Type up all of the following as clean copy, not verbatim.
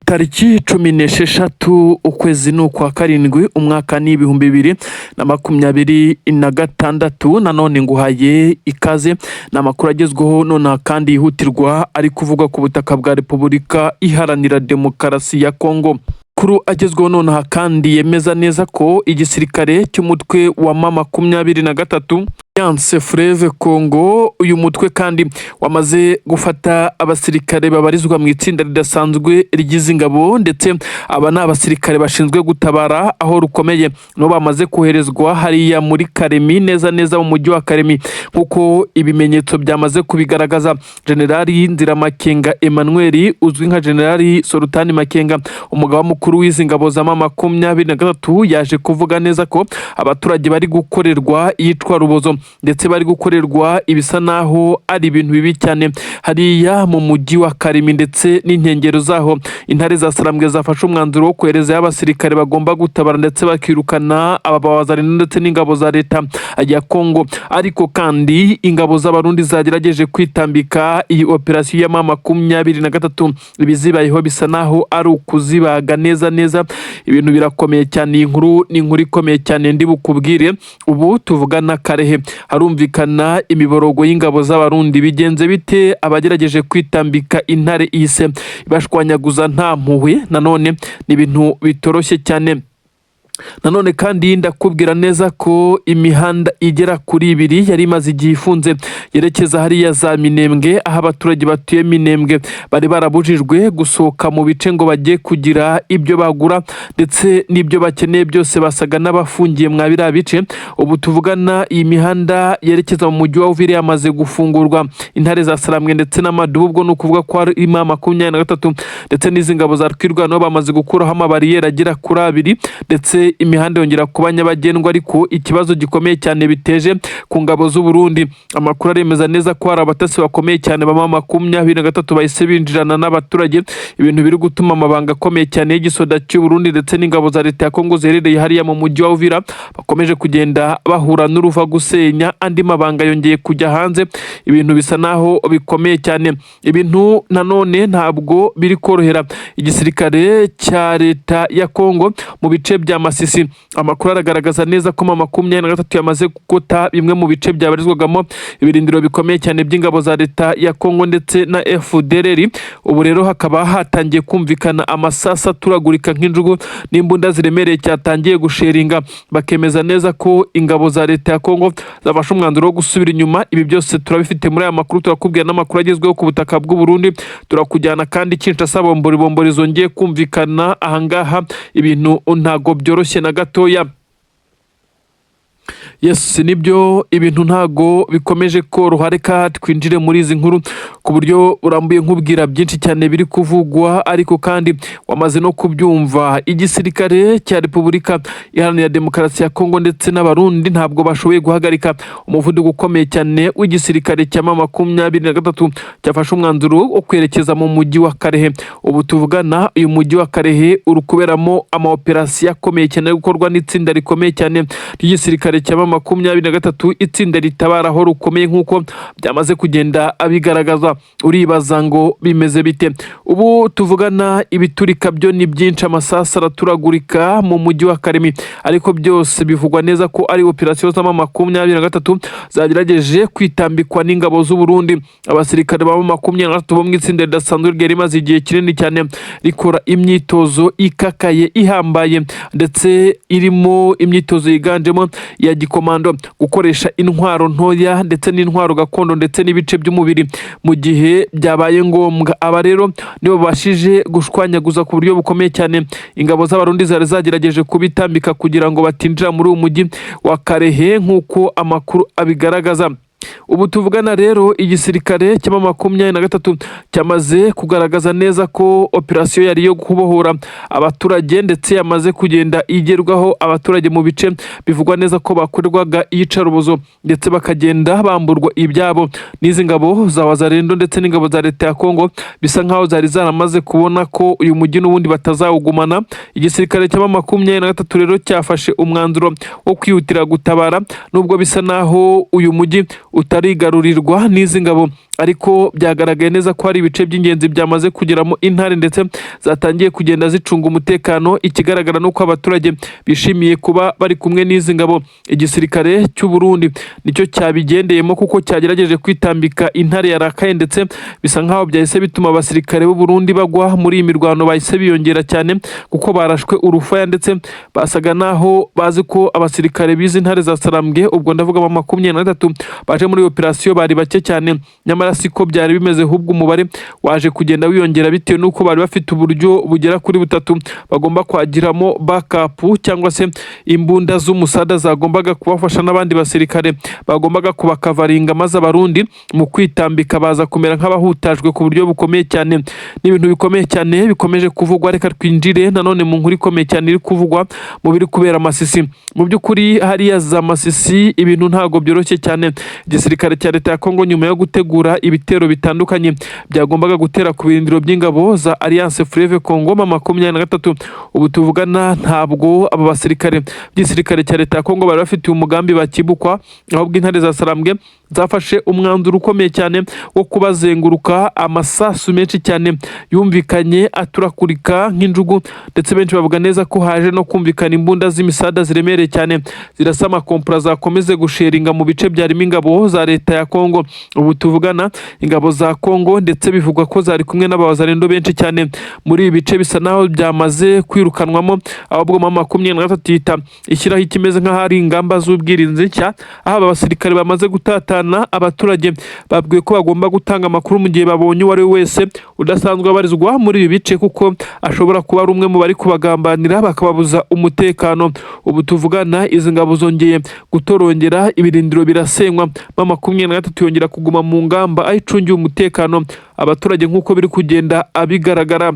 Tariki 16 ukwezi ni ukwa karindwi, umwaka ni 2026. Nanone nguhaye ikaze. Ni amakuru agezweho nonaha kandi yihutirwa ari kuvugwa ku butaka bwa Repubulika Iharanira Demokarasi ya Kongo. Amakuru agezweho nonaha kandi yemeza neza ko igisirikare cy'umutwe wa M23 Alliance Fleuve Congo, uyu mutwe kandi wamaze gufata abasirikare babarizwa mu itsinda ridasanzwe rigize ingabo, ndetse aba ni abasirikare bashinzwe gutabara aho rukomeye, nibo bamaze koherezwa hariya muri Karemi, neza neza mu mujyi wa Karemi, nk'uko ibimenyetso byamaze kubigaragaza. Generali Nziramakenga Emmanuel uzwi nka Generali Sultani Makenga, umugaba mukuru w'izi ngabo za M23, yaje kuvuga neza ko abaturage bari gukorerwa iyicwa rubozo, ndetse bari gukorerwa ibisa naho ari ibintu bibi cyane hariya mu mujyi wa Karemi ndetse n'inkengero zaho. Intare za Sarambwe zafashe umwanzuro wo koherezayo abasirikare bagomba gutabara ndetse bakirukana aba bawazarendo ndetse n'ingabo za leta ya Kongo. Ariko kandi ingabo z'Abarundi zagerageje kwitambika iyi operasiyo ya M23, ibizibayeho bisa naho ari ukuzibaga neza neza. Ibintu birakomeye cyane. Iyi nkuru ni inkuru ikomeye cyane ndi bukubwire. Ubu tuvugana Karehe harumvikana imiborogo y'ingabo z'Abarundi. Bigenze bite? Abagerageje kwitambika intare ise ibashwanyaguza nta mpuhwe. Nanone ni ibintu bitoroshye cyane. Nanone kandi ndakubwira neza ko imihanda igera kuri ibiri yari imaze igihe ifunze yerekeza hariya za Minembwe, aho abaturage batuye Minembwe bari barabujijwe gusohoka mu bice ngo bajye kugira ibyo bagura ndetse n'ibyo bakeneye byose, basaga n'abafungiye mwa biriya bice. Ubu tuvugana iyi mihanda yerekeza mu mujyi wa Uvira yamaze gufungurwa. Intare za Sarambwe ndetse n'amadubu, ubwo ni ukuvuga ko hari M23 ndetse n'izi ngabo za Twirwaneho, bamaze gukuraho amabariyeri agera kuri abiri, ndetse imihanda yongera kuba nyabagendwa. Ariko ikibazo gikomeye cyane biteje ku ngabo z'u Burundi, amakuru aremeza neza ko hari abatasi bakomeye cyane ba M23 bahise binjirana n'abaturage, ibintu biri gutuma amabanga akomeye cyane y'igisoda cy'u Burundi ndetse n'ingabo za leta ya Kongo ziherereye hariya mu mujyi wa Uvira bakomeje kugenda bahura n'uruva gusenya. Andi mabanga yongeye kujya hanze, ibintu bisa naho bikomeye cyane. Ibintu nanone ntabwo biri korohera igisirikare cya leta ya Kongo mu bice bya Masisi. Amakuru aragaragaza neza ko M23 yamaze gukota bimwe mu bice byabarizwagamo ibirindiro bikomeye cyane by'ingabo za leta ya Kongo ndetse na FDLR. Ubu rero hakaba hatangiye kumvikana amasasu aturagurika nk'injugu n'imbunda ziremereye cyatangiye gusheringa, bakemeza neza ko ingabo za leta ya Kongo zafashe umwanzuro wo gusubira inyuma. Ibi byose turabifite muri aya makuru, turakubwira n'amakuru agezweho ku butaka bw'u Burundi. Turakujyana kandi Kinshasa, bombori bombori zongeye kumvikana ahangaha. Ibintu ntago byoroshye na gatoya. Yes, nibyo, ibintu ntago bikomeje koroha. Reka twinjire muri izi nkuru ku buryo burambuye, nkubwira byinshi cyane biri kuvugwa. Ariko kandi wamaze no kubyumva, igisirikare cya Repubulika Iharanira Demokarasi ya Kongo ndetse n'Abarundi ntabwo bashoboye guhagarika umuvuduko ukomeye cyane w'igisirikare cya M23 cyafashe umwanzuro wo kwerekeza mu mujyi wa Karehe. Ubu tuvugana uyu mujyi wa Karehe uri kuberamo amaoperasiyo akomeye cyane ari gukorwa n'itsinda rikomeye cyane ry'igisirikare cya M23, itsinda ritabara aho rukomeye nk'uko byamaze kugenda abigaragaza. Uribaza ngo bimeze bite? Ubu tuvugana ibiturika byo ni byinshi, amasasu araturagurika mu mujyi wa Karemi, ariko byose bivugwa neza ko ari operasiyo za M23 zagerageje kwitambikwa n'ingabo z'u Burundi. Abasirikare ba M23 bo mu itsinda ridasanzwe ryari rimaze igihe kinini cyane rikora imyitozo ikakaye, ihambaye, ndetse irimo imyitozo yiganjemo iya gikomando, gukoresha intwaro ntoya ndetse n'intwaro gakondo ndetse n'ibice by'umubiri mu gihe byabaye ngombwa. Aba rero nibo babashije gushwanyaguza ku buryo bukomeye cyane ingabo z'Abarundi zari zagerageje kubitambika kugira ngo batinjira muri uyu mujyi wa Karehe, nk'uko amakuru abigaragaza. Ubu tuvugana rero igisirikare cya M23 cyamaze kugaragaza neza ko operasiyo yari iyo kubohora abaturage ndetse yamaze kugenda igerwaho. Abaturage mu bice bivugwa neza ko bakorerwaga iyicarubozo ndetse bakagenda bamburwa ibyabo n'izi ngabo za Wazalendo ndetse n'ingabo za leta ya Kongo, bisa nkaho zari zaramaze kubona ko uyu mujyi n'ubundi batazawugumana. Igisirikare cya M23 rero cyafashe umwanzuro wo kwihutira gutabara, nubwo bisa naho uyu mujyi utarigarurirwa n'izi ngabo, ariko byagaragaye neza ko hari ibice by'ingenzi byamaze kugeramo intare ndetse zatangiye kugenda zicunga umutekano. Ikigaragara ni uko abaturage bishimiye kuba bari kumwe n'izi ngabo. Igisirikare cy'u Burundi nicyo cyabigendeyemo kuko cyagerageje kwitambika intare yarakaye, ndetse bisa nkaho byahise bituma abasirikare b'u Burundi bagwa muri iyi mirwano. Bahise biyongera cyane kuko barashwe urufaya, ndetse basaga naho bazi ko abasirikare b'izi ntare za Sarambwe, ubwo ndavuga ba 23 baje muri operasiyo, bari bake cyane. Nyamara siko byari bimeze, ahubwo umubare waje kugenda wiyongera bitewe n'uko bari bafite uburyo bugera kuri butatu bagomba kwagiramo backup cyangwa se imbunda z'umusada zagombaga kubafasha n'abandi basirikare bagombaga kubakavaringa, maze Abarundi mu kwitambika baza kumera nk'abahutajwe ku buryo bukomeye cyane. Ni ibintu bikomeye cyane bikomeje kuvugwa. Reka twinjire nanone mu nkuru ikomeye cyane iri kuvugwa mu biri kubera Masisi. Mu by'ukuri hariya za Masisi ibintu ntabwo byoroshye cyane. Igisirikare cya leta ya Kongo, nyuma yo gutegura ibitero bitandukanye byagombaga gutera ku birindiro by'ingabo za Alliance Fleuve Congo M23, ubu tuvugana ntabwo aba basirikare by'igisirikare cya leta ya Kongo bari bafitiye umugambi bakibukwa, ahubwo intare za Sarambwe zafashe umwanzuro ukomeye cyane wo kubazenguruka. Amasasu menshi cyane yumvikanye aturakurika nk'injugu, ndetse benshi bavuga neza ko haje no kumvikana imbunda z'imisada ziremereye cyane zirasa amakompura zakomeze gusheringa mu bice byarimo ingabo za leta ya Kongo. Ubu tuvugana ingabo za Kongo, ndetse bivugwa ko zari kumwe n'abawazalendo benshi cyane muri ibi bice, bisa naho byamaze kwirukanwamo, ahubwo M23 ihita ishyiraho ikimeze nk'aho ari ingamba z'ubwirinzi nshya, aho aba basirikare bamaze gutatana. Abaturage babwiwe ko bagomba gutanga amakuru mu gihe babonye uwo ari we wese udasanzwe abarizwa muri ibi bice, kuko ashobora kuba ari umwe mu bari kubagambanira bakababuza umutekano. Ubu tuvugana izi ngabo zongeye gutorongera ibirindiro birasenywa, M23 yongera kuguma mu ngamba aho icungiye umutekano abaturage nk'uko biri kugenda abigaragara.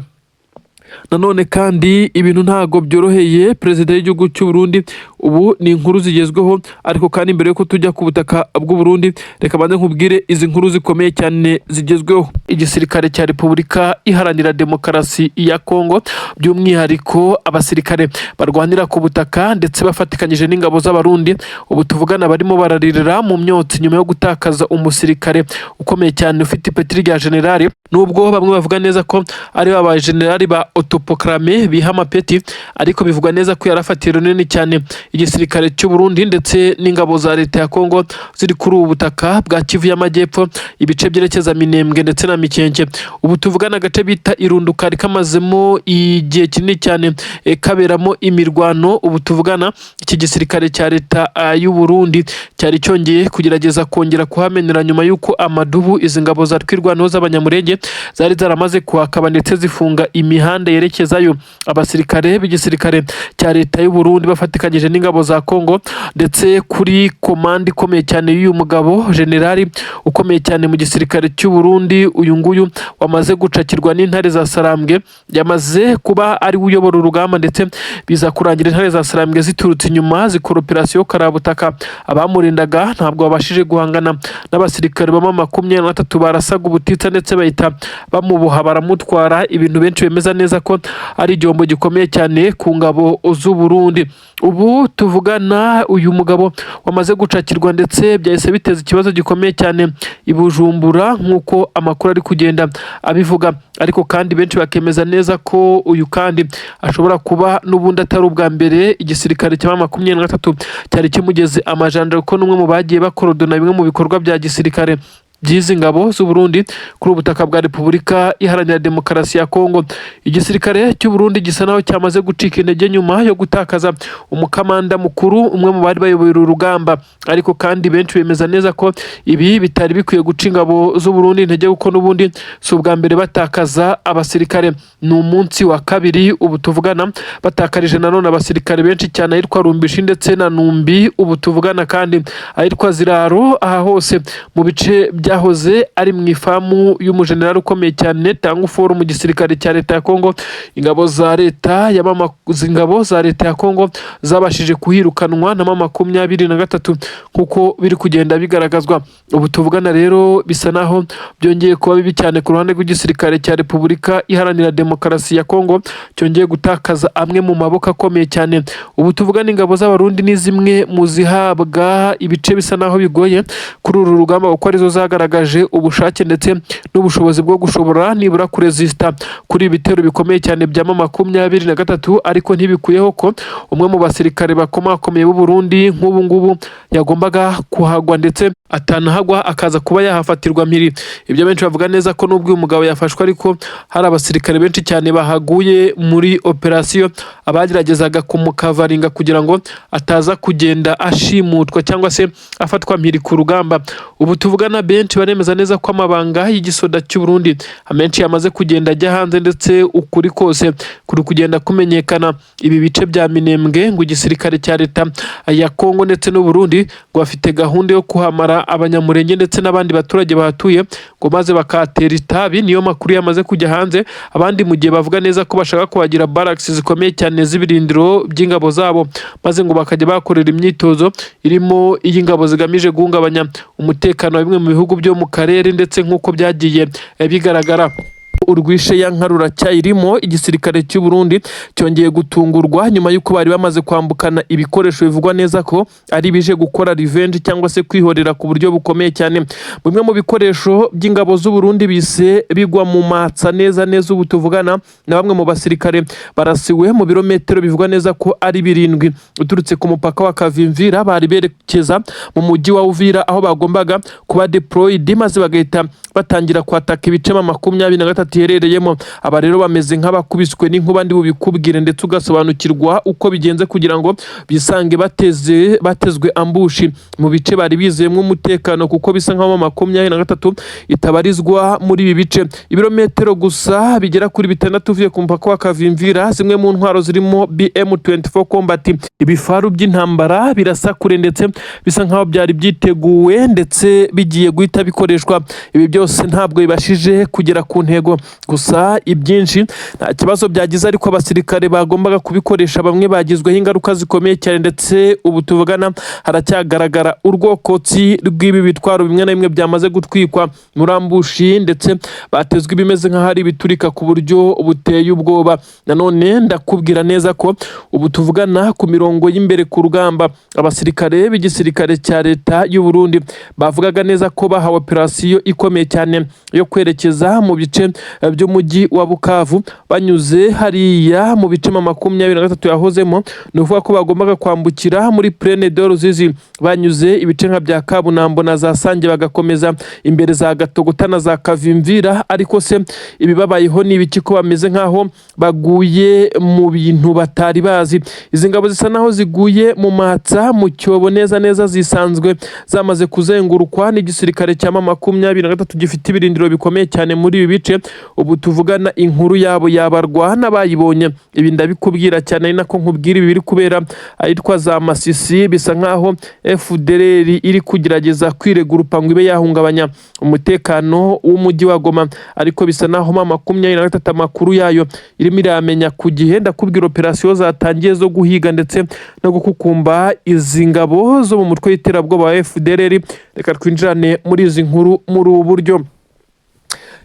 Nanone kandi ibintu ntago byoroheye perezida w'igihugu cy'u Burundi. Ubu ni inkuru zigezweho, ariko kandi mbere yuko tujya ku butaka bw'u Burundi, reka banze nkubwire izi nkuru zikomeye cyane zigezweho. Igisirikare cya Repubulika Iharanira Demokarasi ya Kongo, by'umwihariko abasirikare barwanira ku butaka ndetse bafatikanyije n'ingabo z'Abarundi, ubu tuvugana barimo bararirira mu myotsi nyuma yo gutakaza umusirikare ukomeye cyane ufite ipeti rya generali, nubwo bamwe bavuga neza ko ari ba generali ba autoproclamé biha amapeti, ariko bivugwa neza ko yarafatiye runini cyane igisirikare cy'u Burundi ndetse n'ingabo za leta ya Kongo ziri kuri ubu butaka bwa Kivu y'Amajyepfo, ibice byerekeza Minembwe ndetse na Mikenke. Ubu tuvugana agace bita Irundu kari kamazemo igihe kinini cyane kaberamo imirwano. Ubu tuvugana iki gisirikare cya leta y'u Burundi cyari cyongeye kugerageza kongera kuhamenera nyuma y'uko amadubu izi ngabo za Twirwaneho z'Abanyamurenge zari zaramaze kuhakaba ndetse zifunga imihanda yerekezayo. Abasirikare b'igisirikare cya leta y'u Burundi bafatikanyije n'ingabo za Kongo, ndetse kuri komande ikomeye cyane y'uyu mugabo generali ukomeye cyane mu gisirikare cy'u Burundi, uyu nguyu wamaze gucakirwa n'intare za Sarambwe, yamaze kuba ari we uyobora urugamba, ndetse biza kurangira intare za Sarambwe ziturutse inyuma zikora operasiyo karabutaka. Abamurindaga ntabwo babashije guhangana n'abasirikare ba M23 barasaga ubutitsa, ndetse bahita bamuboha baramutwara, ibintu benshi bemeza neza ko ari igihombo gikomeye cyane ku ngabo z'u Burundi. Ubu tuvugana uyu mugabo wamaze gucakirwa, ndetse byahise biteza ikibazo gikomeye cyane i Bujumbura nk'uko amakuru ari kugenda abivuga. Ariko kandi benshi bakemeza neza ko uyu kandi ashobora kuba n'ubundi atari ubwa mbere igisirikare cya M23 cyari kimugeze amajanja, kuko n'umwe mu bagiye bakorodona bimwe mu bikorwa bya gisirikare by'izi ngabo z'u Burundi kuri ubu butaka bwa Repubulika Iharanira Demokarasi ya Kongo. Igisirikare cy'u Burundi gisa naho cyamaze gucika intege nyuma yo gutakaza umukamanda mukuru, umwe mu bari bayoboye uru rugamba. Ariko kandi benshi bemeza neza ko ibi bitari bikwiye guca ingabo z'u Burundi intege, kuko n'ubundi si ubwa mbere batakaza abasirikare. Ni umunsi wa kabiri ubu tuvugana batakarije nanone abasirikare benshi cyane ahitwa Rumbishi ndetse na Numbi. Ubu tuvugana kandi ahitwa Ziraro, aha hose mu bice bya Cyahoze ari mu ifamu y'umujenerali ukomeye cyane Tanguforo mu gisirikare cya leta ya Kongo. Ingabo za leta ya Kongo zabashije kuhirukanwa na M23 kuko biri kugenda bigaragazwa. Ubu tuvugana rero bisa naho byongeye kuba bibi cyane ku ruhande rw'igisirikare cya Repubulika Iharanira Demokarasi ya Kongo, cyongeye gutakaza amwe mu maboko akomeye cyane. Ubu tuvugana ingabo z'Abarundi ni zimwe mu zihabwa ibice bisa naho bigoye kuri uru rugamba, kuko arizo zagaragaje ubushake ndetse n'ubushobozi bwo gushobora nibura kuresista kuri ibi bitero bikomeye cyane bya M23. Ariko ntibikuyeho ko umwe mu basirikare bakomakomeye b'u Burundi nk'ubu ngubu yagombaga kuhagwa, ndetse atanahagwa akaza kuba yahafatirwa mpiri. Ibyo benshi bavuga neza ko nubwo uyu mugabo yafashwe, ariko hari abasirikare benshi cyane bahaguye muri operasiyo, abageragezaga kumukavaringa kugira ngo ataza kugenda ashimutwa cyangwa se afatwa mpiri ku rugamba. Ubu tuvugana benshi baremeza neza ko amabanga y'igisoda cy'u Burundi amenshi yamaze kugenda ajya hanze, ndetse ukuri kose kuri kugenda kumenyekana. Ibi bice bya Minembwe, ngo igisirikare cya leta ya Kongo ndetse n'u Burundi ngo bafite gahunda yo kuhamara Abanyamurenge ndetse n'abandi baturage bahatuye, ngo maze bakahatera itabi. Niyo makuru yamaze kujya hanze. Abandi mu gihe bavuga neza ko bashaka kuhagira barracks zikomeye cyane z'ibirindiro by'ingabo zabo, maze ngo bakajya bakorera imyitozo irimo iy'ingabo zigamije guhungabanya umutekano wa bimwe mu bihugu byo mu karere. Ndetse nk'uko byagiye bigaragara, urwishe ya nka ruracyayirimo. Igisirikare cy'u Burundi cyongeye gutungurwa nyuma y'uko bari bamaze kwambukana ibikoresho bivugwa neza ko ari bije gukora revenge cyangwa se kwihorera ku buryo bukomeye cyane. Bimwe mu bikoresho by'ingabo z'u Burundi bise bigwa mu matsa neza neza. Ubu tuvugana na bamwe mu basirikare barasiwe mu birometero bivugwa neza ko ari 7 uturutse ku mupaka wa Kavimvira, bari berekeza mu mujyi wa Uvira aho bagombaga kuba deployed, maze bagahita batangira kwataka ibice M23 iherereyemo. Aba rero bameze nk'abakubiswe n'inkuba, ndi bubikubwire ndetse ugasobanukirwa uko bigenze kugira ngo bisange batezwe ambush mu bice bari bizeyemo umutekano, kuko bisa nk'aho M23 itabarizwa muri ibi bice. Ibirometero gusa bigera kuri 6 uvuye ku mupaka wa Kavimvira, zimwe mu ntwaro zirimo BM24 Combat, ibifaru by'intambara birasa kure, ndetse bisa nk'aho byari byiteguwe ndetse bigiye guhita bikoreshwa. Ibi byose ntabwo bibashije kugera ku ntego. Gusa ibyinshi nta kibazo byagize, ariko abasirikare bagombaga kubikoresha bamwe bagizweho ingaruka zikomeye cyane, ndetse ubu tuvugana haracyagaragara urwokotsi rw'ibi bitwaro bimwe na bimwe byamaze gutwikwa muri ambush, ndetse batezwe ibimeze nk'aho ari ibiturika ku buryo buteye ubwoba. Nanone ndakubwira neza ko ubu tuvugana ku mirongo y'imbere ku rugamba, abasirikare b'igisirikare cya leta y'u Burundi bavugaga neza ko bahawe operasiyo ikomeye cyane yo kwerekeza mu bice by'umujyi wa Bukavu banyuze hariya mu bice M23 yahozemo. Ni ukuvuga ko bagombaga kwambukira muri Plaine de Ruzizi banyuze ibice nka bya Kabunambo na za Sange, bagakomeza imbere za Gatogota na za Kavimvira. Ariko se ibibabayeho ni ibiki, ko bameze nk'aho baguye mu bintu batari bazi? Izi ngabo zisa naho ziguye mu matsa, mu cyobo neza neza, zisanzwe zamaze kuzengurukwa n'igisirikare cya M23 gifite ibirindiro bikomeye cyane muri ibi bice. Ubu tuvugana inkuru yabo yabarwa n'abayibonye. Ibi ndabikubwira cyane ari nako nkubwira ibi biri kubera ahitwa za Masisi. Bisa nkaho FDLR iri kugerageza kwiregurupa ngo ibe yahungabanya umutekano w'umujyi wa Goma, ariko bisa naho M23 amakuru yayo irimo iramenya ku gihe. Ndakubwira operasiyo zatangiye zo guhiga ndetse no gukukumba izi ngabo zo mu mutwe w'iterabwoba wa FDLR. Reka twinjirane muri izi nkuru muri ubu buryo.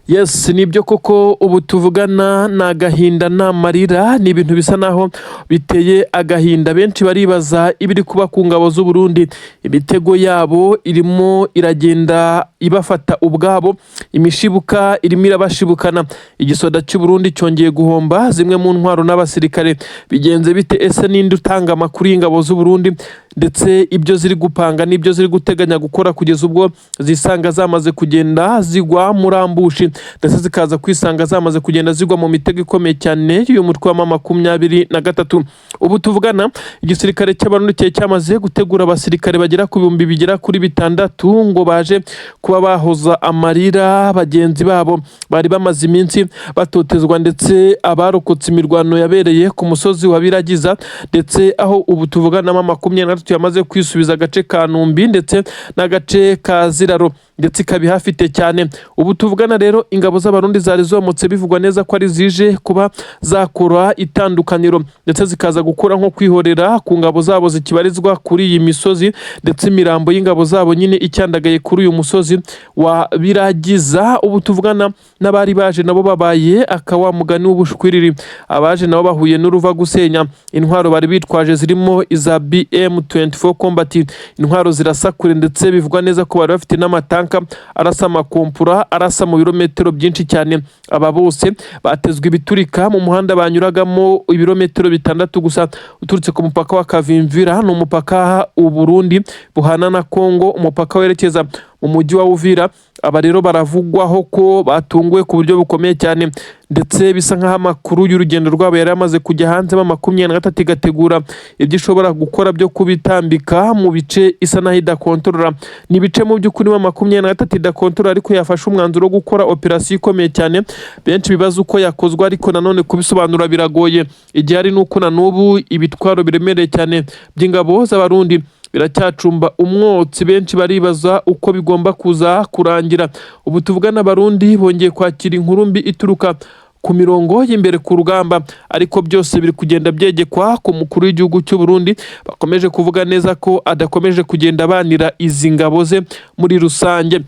Yes, nibyo koko, ubu tuvugana ni agahinda n'amarira, ni ibintu bisa naho biteye agahinda. Benshi baribaza ibiri kuba ku ngabo z'u Burundi. Imitego yabo irimo iragenda ibafata ubwabo, imishibuka irimo irabashibukana. Igisoda cy'u Burundi cyongeye guhomba zimwe mu ntwaro n'abasirikare. Bigenze bite? Ese ninde utanga amakuru y'ingabo z'u Burundi ndetse ibyo ziri gupanga n'ibyo ziri guteganya gukora, kugeza ubwo zisanga zamaze kugenda zigwa muri ambush, ndetse zikaza kwisanga zamaze kugenda zigwa mu mitego ikomeye cyane y'uyu mutwe wa M23? Ubu tuvugana igisirikare cy'Abarundi cyari cyamaze gutegura abasirikare bagera ku bihumbi bigera kuri 6 ngo baje kuba bahoza amarira bagenzi babo bari bamaze iminsi batotezwa, ndetse abarokotse imirwano yabereye ku musozi wa Biragiza, ndetse aho ubu tuvugana M23 23 yamaze kwisubiza agace ka Numbi ndetse n'agace ka Ziraro, ndetse ikaba ihafite cyane. Ubu tuvugana rero, ingabo z'Abarundi zari zomotse, bivugwa neza ko ari zije kuba zakora itandukaniro, ndetse zikaza gukora nko kwihorera ku ngabo zabo zikibarizwa kuri iyi misozi, ndetse imirambo y'ingabo zabo nyine icyandagaye kuri uyu musozi wa Biragiza. Ubu tuvugana n'abari baje nabo babaye akawa mugani w'ubushwiriri. Abaje nabo bahuye n'uruva gusenya. Intwaro bari bitwaje zirimo iza BM24 Combat, intwaro zirasa kure, ndetse bivugwa neza ko bari bafite n'amatanka arasa amakompura, arasa mu birometero byinshi cyane. Aba bose batezwe ibiturika mu muhanda banyuragamo, ibirometero 6 gusa uturutse ku mupaka wa Kavimvira. Ni umupaka u Burundi buhana na Kongo, umupaka werekeza mu mujyi wa Uvira. Aba rero baravugwaho ko batunguwe ku buryo bukomeye cyane, ndetse bisa nk'aho amakuru y'urugendo rwabo yari amaze kujya hanze. M23 igategura ibyo ishobora gukora byo kubitambika mu bice isa naho idakontorora. Ni ibice mu by'ukuri M23 idakontorora, ariko yafashe umwanzuro wo gukora operasiyo ikomeye cyane. Benshi bibaza uko yakozwe, ariko nanone kubisobanura biragoye. Igihari ni uko na n'ubu ibitwaro biremereye cyane by'ingabo z'Abarundi biracyacumba umwotsi. Benshi baribaza uko bigomba kuza kurangira. Ubu tuvugana, Abarundi bongeye kwakira inkuru mbi ituruka ku mirongo y'imbere ku rugamba, ariko byose biri kugenda byegekwa ku mukuru w'igihugu cy'u Burundi. Bakomeje kuvuga neza ko adakomeje kugenda abanira izi ngabo ze muri rusange.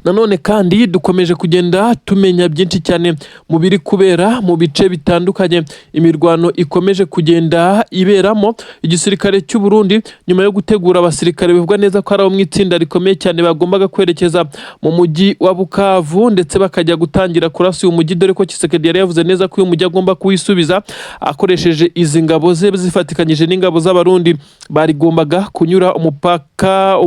Nanone kandi dukomeje kugenda tumenya byinshi cyane mu biri kubera mu bice bitandukanye imirwano ikomeje kugenda iberamo. Igisirikare cy'u Burundi, nyuma yo gutegura abasirikare bivugwa neza ko ari abo mu itsinda rikomeye cyane bagombaga kwerekeza mu mujyi wa Bukavu, ndetse bakajya gutangira kurasa uyu mujyi, dore ko Tshisekedi yari yavuze neza ko uyu mujyi agomba kuwisubiza akoresheje izi ngabo ze zifatikanyije n'ingabo z'Abarundi, barigombaga kunyura umupaka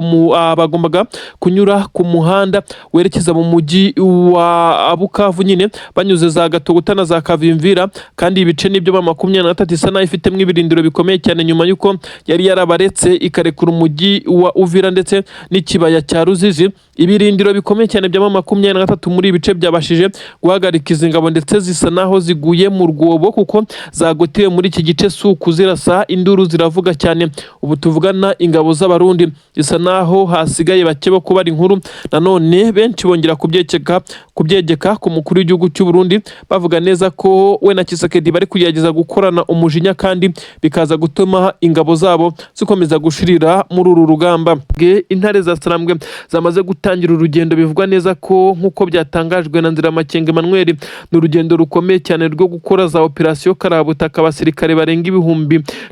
bagombaga kunyura ku muhanda werekeza mu mujyi wa Bukavu nyine, banyuze za Gatogota na za Kavimvira. Kandi ibice nibyo M23 isa naho ifitemo ibirindiro bikomeye cyane, nyuma y'uko yari yarabaretse ikarekura umujyi wa Uvira ndetse n'ikibaya cya Ruzizi. Ibirindiro bikomeye cyane bya M23 muri ibi bice byabashije guhagarika izi ngabo, ndetse zisa naho ziguye mu rwobo kuko zagotewe muri iki gice. Si ukuzirasa, induru ziravuga cyane. Ubu tuvugana, ingabo z'Abarundi zisa naho hasigaye bake bo kubara inkuru. Nanone benshi bongera kubyegeka ku mukuru w'igihugu cy'u Burundi, bavuga neza ko we na Tshisekedi bari kugerageza gukorana umujinya, kandi bikaza gutuma ingabo zabo zikomeza gushirira muri uru rugamba. Intare za Sarambwe zamaze gutangira urugendo. Bivugwa neza ko, nk'uko byatangajwe na Nziramakenga Emmanuel, ni urugendo rukomeye cyane rwo gukora za operasiyo karabutaka. Abasirikare barenga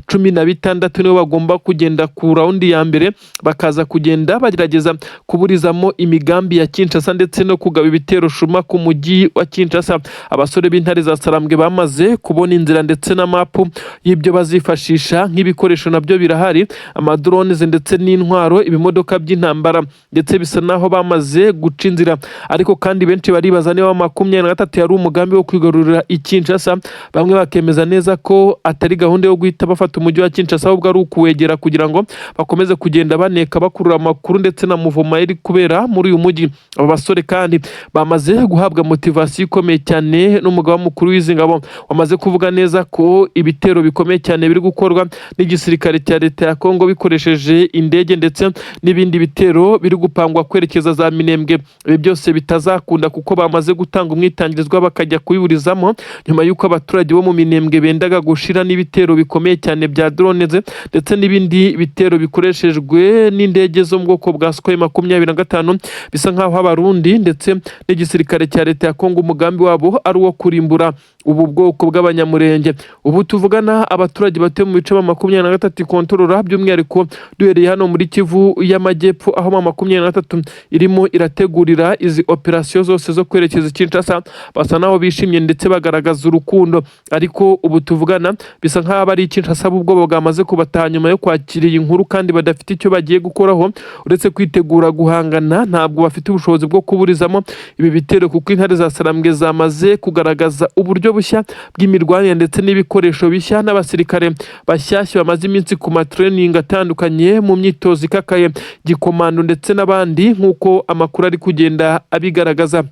16,000 nibo bagomba kugenda ku round ya mbere, bakaza kugenda bagerageza kuburizamo imigambi ya Kinshasa ndetse no kugaba ibitero shuma ku mujyi wa Kinshasa. Abasore b'intare za Sarambwe bamaze kubona inzira ndetse na mapu y'ibyo bazifashisha nk'ibikoresho, nabyo birahari, amadrones ndetse n'intwaro, ibimodoka by'intambara, ndetse bisa naho bamaze guca inzira. Ariko kandi benshi baribaza niba 23 yari umugambi wo kwigarurira i Kinshasa. Bamwe bakemeza neza ko atari gahunda yo guhita bafata umujyi wa Kinshasa, ahubwo ari ukuwegera kugira ngo bakomeze kugenda baneka, bakurura amakuru ndetse na mouvement iri kubera muri uyu mujyi. Aba basore kandi bamaze guhabwa motivation ikomeye cyane n'umugaba mukuru w'izi ngabo, wamaze kuvuga neza ko ibitero bikomeye cyane biri gukorwa n'igisirikare cya leta ya Kongo bikoresheje indege, ndetse n'ibindi bitero biri gupangwa kwerekeza za Minembwe, ibi byose bitazakunda kuko bamaze gutanga umwitangirizwa bakajya kubiburizamo, nyuma y'uko abaturage bo mu Minembwe bendaga gushira n'ibitero bikomeye cyane bya drones ndetse n'ibindi bitero bikoreshejwe n'indege zo mu bwoko bwa Sukhoi 25. Bisa nk'aho Abarundi ndetse n'igisirikare cya leta ya Kongo umugambi wabo ari uwo kurimbura ubu bwoko bw'Abanyamurenge. Ubu tuvugana, abaturage batuye mu bice M23 ikontorora, by'umwihariko duhereye hano muri Kivu y'Amajyepfo, aho M23 irimo irategurira izi operasiyo zose zo kwerekeza i Kinshasa, basa naho bishimye ndetse bagaragaza urukundo. Ariko ubu tuvugana bisa nk'aho abari i Kinshasa ubwoba bwamaze kubataha nyuma yo kwakira iyi nkuru, kandi badafite icyo bagiye gukoraho uretse kwitegura guhangana. Ntabwo bafite ubushobozi bwo kuburizamo ibi bitero, kuko intare za Sarambwe zamaze kugaragaza uburyo bushya bw'imirwanire ndetse n'ibikoresho bishya n'abasirikare bashyashya bamaze iminsi ku ma training atandukanye, mu myitozo ikakaye gikomando ndetse n'abandi, nk'uko amakuru ari kugenda abigaragaza.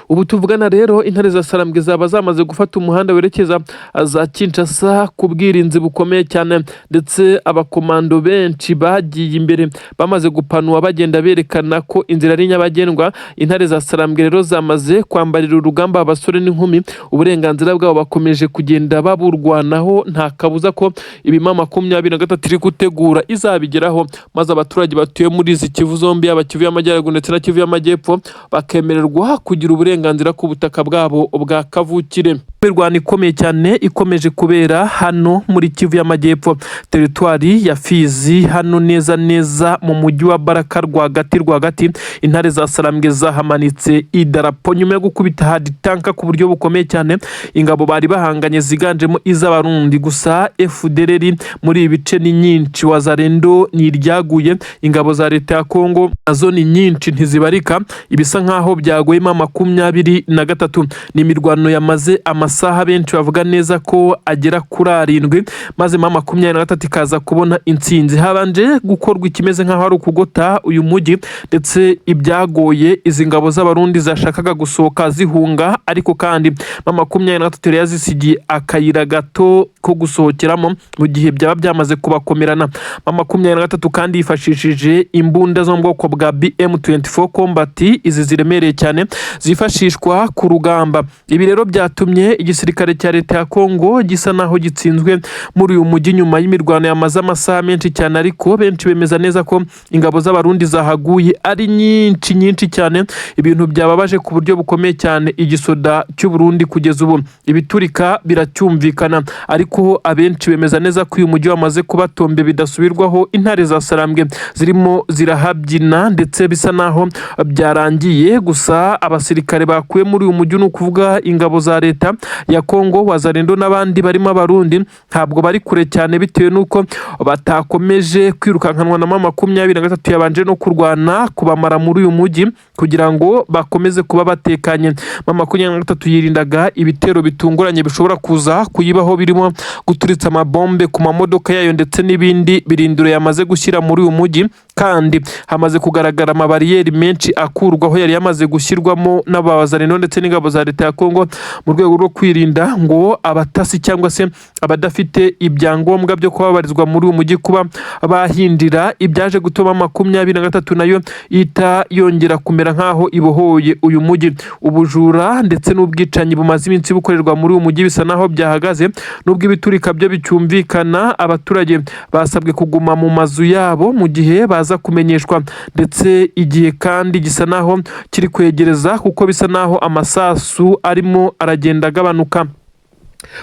Ubu tuvugana rero, intare za Sarambwe zaba zamaze gufata umuhanda werekeza za Kinshasa ku bwirinzi bukomeye cyane, ndetse abakomando benshi bagiye imbere bamaze gupanuwa, bagenda berekana ko inzira ari nyabagendwa. Intare za Sarambwe rero zamaze kwambarira urugamba abasore n'inkumi, uburenganzira bwabo bakomeje kugenda baburwanaho. Nta kabuza ko ibima 23 iri gutegura izabigeraho, maze abaturage batuye muri izi Kivu zombi, yaba Kivu y'Amajyaruguru ndetse na Kivu y'Amajyepfo, bakemererwa kugira uburenganzira ku butaka bwabo bwa kavukire. Imirwano ikomeye cyane ikomeje kubera hano muri Kivu y'Amajyepfo, teritwari ya Fizi, hano neza neza mu mujyi wa Baraka rwagati rwagati. Intare za Sarambwe zahamanitse idarapo nyuma yo gukubita hard tanka ku buryo bukomeye cyane ingabo bari bahanganye ziganjemo iz'Abarundi. Gusa FDLR muri ibi bice ni nyinshi, Wazalendo ni iryaguye, ingabo za leta ya Kongo nazo ni nyinshi ntizibarika. Ibisa nkaho byaguyemo 23. Ni imirwano yamaze amasaha benshi bavuga neza ko agera kuri 7, maze M23 ikaza kubona intsinzi. Habanje gukorwa ikimeze nk'aho ari ukugota uyu mujyi, ndetse ibyagoye izi ngabo z'Abarundi zashakaga gusohoka zihunga, ariko kandi M23 yari yazisigiye akayira gato ko gusohokeramo mu gihe byaba byamaze kubakomerana. M23 kandi yifashishije imbunda zo mu bwoko bwa BM24 Combat, izi ziremereye cyane zifashishwa ku rugamba. Ibi rero byatumye igisirikare cya leta ya Kongo gisa naho gitsinzwe muri uyu mujyi nyuma y'imirwano yamaze amasaha menshi cyane, ariko benshi bemeza neza ko ingabo z'Abarundi zahaguye ari nyinshi nyinshi cyane, ibintu byababaje ku buryo bukomeye cyane igisoda cy'u Burundi. Kugeza ubu ibiturika biracyumvikana, ariko abenshi bemeza neza ko uyu mujyi wamaze kubatombe bidasubirwaho. Intare za Sarambwe zirimo zirahabyina, ndetse bisa naho byarangiye. Gusa abasirikare bakuwe muri uyu mujyi, ni ukuvuga ingabo za leta ya Kongo, Wazalendo n'abandi barimo Abarundi, ntabwo bari kure cyane bitewe n'uko batakomeje kwirukankanwa na M23 yabanje no kurwana kubamara muri uyu mujyi kugira ngo bakomeze kuba batekanye. M23 yirindaga ibitero bitunguranye bishobora kuza kuyibaho, birimo guturitsa amabombe ku mamodoka yayo ndetse n'ibindi birindiro yamaze gushyira muri uyu mujyi. Kandi hamaze kugaragara amabariyeri menshi akurwaho yari yamaze gushyirwamo n'abazalendo ndetse n'ingabo za leta ya Kongo mu rwego rwo kwirinda ngo abatasi cyangwa se abadafite ibyangombwa byo kuba babarizwa muri uyu mujyi kuba bahindira, ibyaje gutuma 23 nayo ihita yongera kumera nk'aho ibohoye uyu mujyi. Ubujura ndetse n'ubwicanyi bumaze iminsi bukorerwa muri uyu mujyi bisa naho byahagaze, nubwo ibiturika byo bicyumvikana. Abaturage basabwe kuguma mu mazu yabo mu gihe baza kumenyeshwa, ndetse igihe kandi gisa naho kiri kwegereza kuko bisa naho amasasu arimo aragenda agabanuka.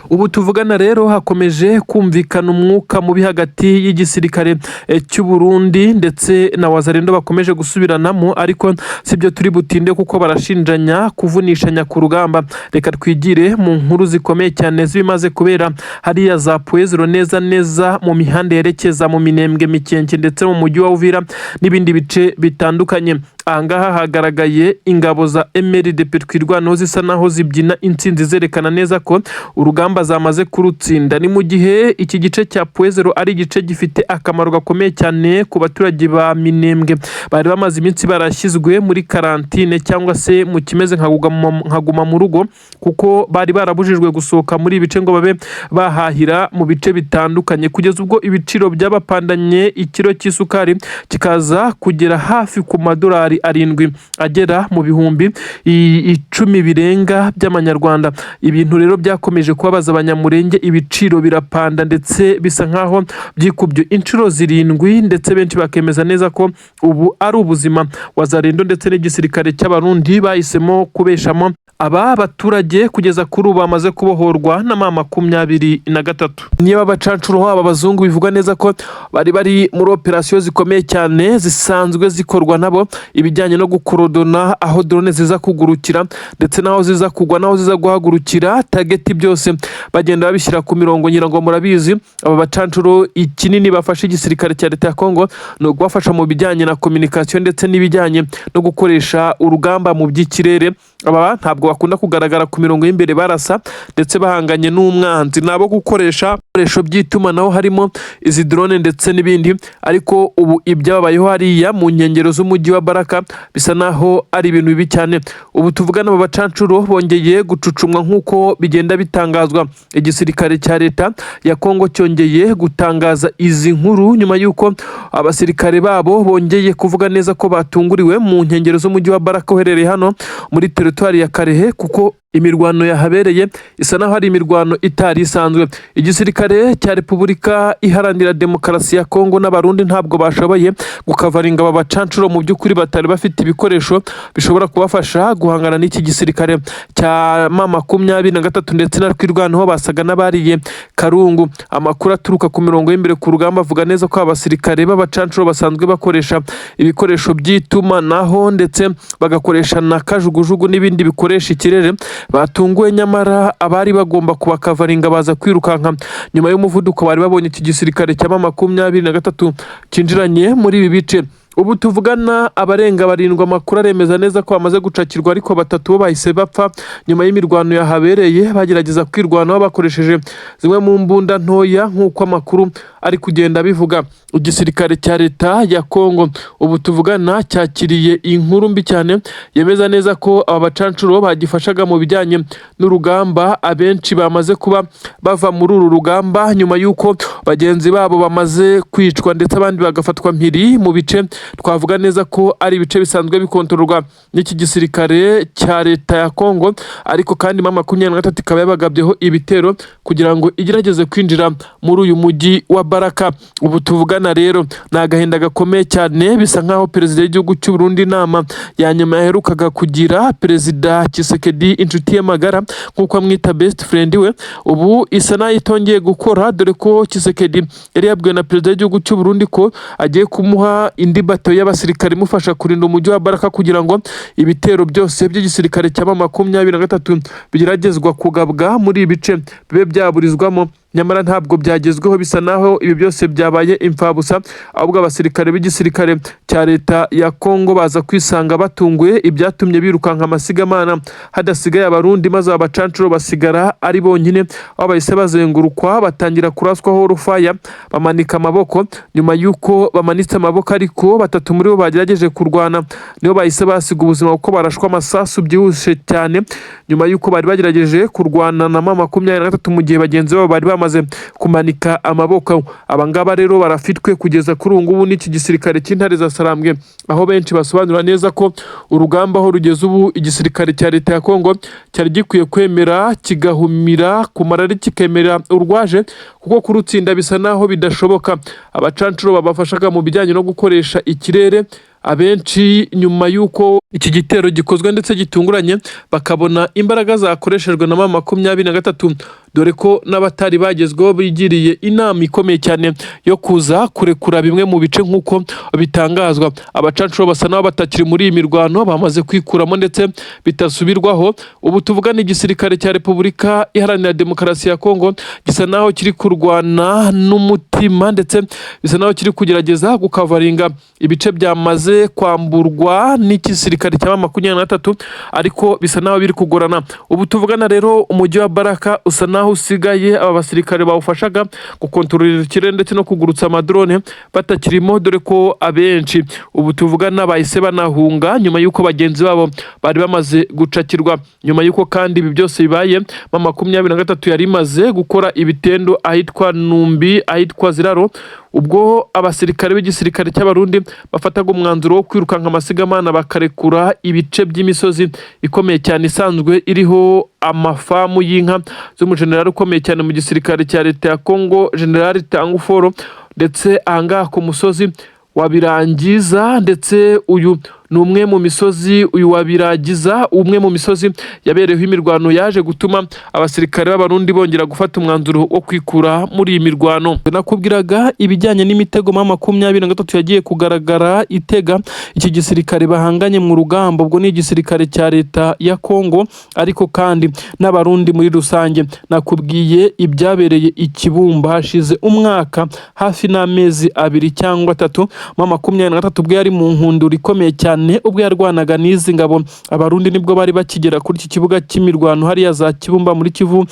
Ubu tuvugana rero hakomeje kumvikana umwuka mubi hagati y'igisirikare cy'u Burundi ndetse na Wazalendo, bakomeje gusubiranamo, ariko sibyo turi butinde kuko barashinjanya kuvunishanya ku rugamba. Reka twigire mu nkuru zikomeye cyane z'ibimaze kubera hariya za Pwezero, neza neza mu mihanda yerekeza mu Minembwe, Mikenke ndetse mu mujyi wa Uvira n'ibindi bice bitandukanye. Ahangaha hagaragaye ingabo za MRDP Twirwaneho zisa naho zibyina intsinzi, zerekana neza ko urugamba zamaze kurutsinda. Ni mu gihe iki gice cya Pwezero ari igice gifite akamaro gakomeye cyane ku baturage ba Minembwe bari bamaze iminsi barashyizwe muri karantine cyangwa se mu kimeze nka guma mu rugo, kuko bari barabujijwe gusohoka muri ibi bice ngo babe bahahira mu bice bitandukanye, kugeza ubwo ibiciro byabapandanye, ikiro cy'isukari kikaza kugera hafi ku madolari 7 agera mu 10,000 birenga by'amanyarwanda. Ibintu rero byakomeje kubabaza Abanyamurenge, ibiciro birapanda ndetse bisa nkaho byikubye inshuro 7, ndetse benshi bakemeza neza ko ubu ari ubuzima Wazalendo ndetse n'igisirikare cy'Abarundi bahisemo kubeshamo aba baturage kugeza kuri ubu bamaze kubohorwa na M23. Niba abacancuro, aba bazungu bivugwa neza ko bari bari muri operasiyo zikomeye cyane zisanzwe zikorwa nabo, ibijyanye no gukorodona aho drone ziza kugurukira ndetse n'aho ziza kugwa n'aho ziza guhagurukira, target byose bagenda babishyira ku mirongo. Ngira ngo murabizi, aba bacancuro ikinini bafashe igisirikare cya leta ya Kongo ni ukubafasha mu bijyanye na communication ndetse n'ibijyanye no gukoresha urugamba mu by'ikirere. Aba ntabwo bakunda kugaragara ku mirongo y'imbere barasa ndetse bahanganye n'umwanzi, ni abo gukoresha ibikoresho by'itumanaho harimo izi drone ndetse n'ibindi. Ariko ubu ibyababayeho hariya mu nkengero z'umujyi wa Baraka bisa naho ari ibintu bibi cyane. Ubu tuvugana, aba bacancuro bongeye gucucumwa nk'uko bigenda bitangazwa. Igisirikare cya leta ya Kongo cyongeye gutangaza izi nkuru nyuma y'uko abasirikare babo bongeye kuvuga neza ko batunguriwe mu nkengero z'umujyi wa Baraka uherereye hano muri teritwari ya Kalehe, kuko imirwano yahabereye isa naho ari imirwano itari isanzwe. Igisirikare cya Repubulika Iharanira Demokarasi ya Kongo n'Abarundi ntabwo bashoboye gukavaringa aba bacancuro, mu by'ukuri batari bafite ibikoresho bishobora kubafasha guhangana n'iki gisirikare cya M23 ndetse na Twirwaneho, basaga n'abariye karungu. Amakuru aturuka ku mirongo y'imbere ku rugamba avuga neza ko abasirikare b'abacancuro basanzwe bakoresha ibikoresho by'itumanaho ndetse bagakoresha na kajugujugu n'ibindi bikoresha ikirere batunguwe, nyamara abari bagomba kubakavaringa baza kwirukanka nyuma y'umuvuduko bari babonye iki gisirikare cya M23 cyinjiranye muri ibi bice. Ubu tuvugana, abarenga barindwi amakuru aremeza neza ko bamaze gucakirwa, ariko batatu bo bahise bapfa nyuma y'imirwano yahabereye bagerageza kwirwanaho bakoresheje zimwe mu mbunda ntoya, nk'uko amakuru ari kugenda abivuga. Igisirikare cya leta ya Kongo ubu tuvugana cyakiriye inkuru mbi cyane yemeza neza ko aba bacancuro bagifashaga mu bijyanye n'urugamba abenshi bamaze kuba bava muri uru rugamba nyuma y'uko bagenzi babo bamaze kwicwa ndetse abandi bagafatwa mpiri mu bice twavuga neza ko ari ibice bisanzwe bikontororwa n'iki gisirikare cya leta ya Kongo. Ariko kandi M23 ikaba yabagabyeho ibitero kugira ngo igerageze kwinjira muri uyu mujyi wa Baraka. Ubu tuvugana rero ni agahinda gakomeye cyane. Bisa nkaho perezida w'igihugu cy'u Burundi, inama ya nyuma yaherukaga kugira, Perezida Tshisekedi, inshuti ye magara nk'uko amwita, best friend we, ubu isa naho itongeye gukora, dore ko Tshisekedi yari yabwiwe na perezida w'igihugu cy'u Burundi ko agiye kumuha indi bato y'abasirikare imufasha kurinda umujyi wa Baraka, kugira ngo ibitero byose by'igisirikare cya M23 bigeragezwa kugabwa muri ibi bice bibe byaburizwamo. Nyamara ntabwo byagezweho, bisa naho ibi byose byabaye imfabusa, ahubwo abasirikare b'igisirikare cya leta ya Kongo baza kwisanga batunguye, ibyatumye birukanka amasigamana hadasigaye Abarundi, maze aba bacancuro basigara ari bonyine, aho bahise bazengurukwa batangira kuraswaho rufaya, bamanika amaboko. Nyuma y'uko bamanitse amaboko ariko, batatu muri bo bagerageje kurwana nibo bahise basiga ubuzima, kuko barashwa amasasu byihuse cyane nyuma y'uko bari bagerageje kurwana na M23 mu gihe bagenzi babo bari bamaze kumanika amaboko. Aba ngaba rero barafitwe kugeza kuri ubu ngubu n'iki gisirikare cy'Intare za Sarambwe, aho benshi basobanura neza ko urugamba aho rugeze ubu, igisirikare cya leta ya Kongo cyari gikwiye kwemera kigahumira ku marari, kikemera urwaje, kuko kurutsinda bisa naho bidashoboka. Abacancuro babafashaga mu bijyanye no gukoresha ikirere, abenshi nyuma y'uko iki gitero gikozwe ndetse gitunguranye, bakabona imbaraga zakoreshejwe na M23, dore ko n'abatari bagezweho bigiriye inama ikomeye cyane yo kuza kurekura bimwe mu bice nk'uko bitangazwa. Abacancuro basa n'aho batakiri muri iyi mirwano, bamaze kwikuramo ndetse bitasubirwaho. Ubu tuvugana, igisirikare cya Repubulika Iharanira Demokarasi ya Kongo gisa naho kiri kurwana n'umutima, ndetse bisa naho kiri kugerageza gukavaringa ibice byamaze kwamburwa n'igisirikare cya M23, ariko bisa naho biri kugorana. Ubu tuvugana rero, umujyi wa Baraka usa naho usigaye aba basirikare bawufashaga gukontorora ikirere ndetse no kugurutsa amadrone batakirimo, dore ko abenshi ubu tuvugana bahise banahunga nyuma y'uko bagenzi babo bari bamaze gucakirwa. Nyuma y'uko kandi ibi byose bibaye, M23 yari imaze gukora ibitendo ahitwa Numbi, ahitwa Ziraro, ubwo abasirikare b'igisirikare cy'Abarundi bafataga umwanzuro wo kwirukanka amasigamana bakarekura ibice by'imisozi ikomeye cyane isanzwe iriho amafamu y'inka z'umujenerali ukomeye cyane mu gisirikare cya leta ya Kongo, General Tanguforo, ndetse ahangaha ku musozi wabirangiza. Ndetse uyu ni umwe mu misozi, uyu wabiragiza, umwe mu misozi yabereyeho imirwano yaje gutuma abasirikare b'Abarundi bongera gufata umwanzuro wo kwikura muri iyi mirwano. Nakubwiraga ibijyanye n'imitego M23 yagiye kugaragara itega iki gisirikare bahanganye mu rugamba, ubwo ni igisirikare cya leta ya Kongo ariko kandi n'Abarundi muri rusange. Nakubwiye ibyabereye i Kibumba hashize umwaka hafi n'amezi 2 cyangwa 3, M23 ubwo yari mu nkundura ikomeye cyane. cyane ubwo yarwanaga n'izi ngabo. Abarundi nibwo bari bakigera kuri iki kibuga cy'imirwano hariya za Kibumba muri Kivu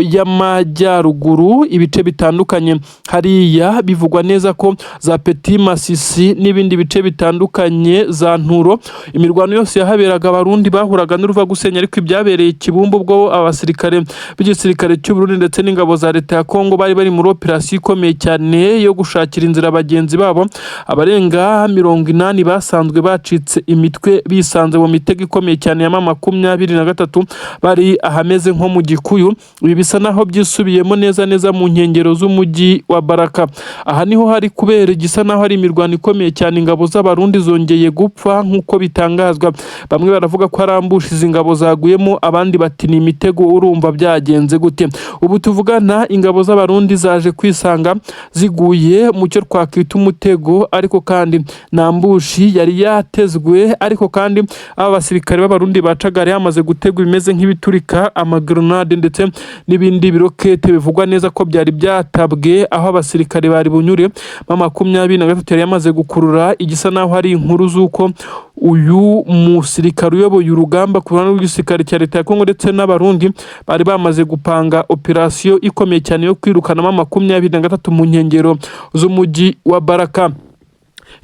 y'Amajyaruguru, ibice bitandukanye hariya bivugwa neza ko za Petit Masisi n'ibindi bice bitandukanye za Nturo, imirwano yose yahaberaga Abarundi bahuraga n'uruva gusenya. Ariko ibyabereye Kibumba ubwo abasirikare b'igisirikare cy'u Burundi ndetse n'ingabo za leta ya Kongo bari bari muri operasiyo ikomeye cyane yo gushakira inzira bagenzi babo abarenga 80 basanzwe bacitse imitwe, bisanze mu mitego ikomeye cyane ya M23, bari ahameze nko mu Gikuyu. Ibi bisa naho byisubiyemo neza neza mu nkengero z'umujyi wa Baraka. Aha niho hari kubera igisa naho hari imirwano ikomeye cyane. Ingabo z'Abarundi zongeye gupfa nk'uko bitangazwa. Bamwe baravuga ko ari ambush izi ngabo zaguyemo, abandi bati ni imitego. Urumva byagenze gute? Ubu tuvugana ingabo z'Abarundi zaje kwisanga ziguye mu cyo twakwita umutego, ariko kandi na ambush yari yatezwe. Ariko kandi aba basirikare b'Abarundi bacaga yamaze gutegwa ibimeze nk'ibiturika, amagrenade ndetse n'ibindi birokete, bivugwa neza ko byari byatabwe aho abasirikare bari bunyure. M23 yari yamaze gukurura igisa naho hari inkuru z'uko uyu musirikare uyoboye urugamba ku ruhande rw'igisirikare cya leta ya Kongo ndetse n'Abarundi bari bamaze gupanga operasiyo ikomeye cyane yo kwirukanamo M23 mu nkengero z'umujyi wa Baraka.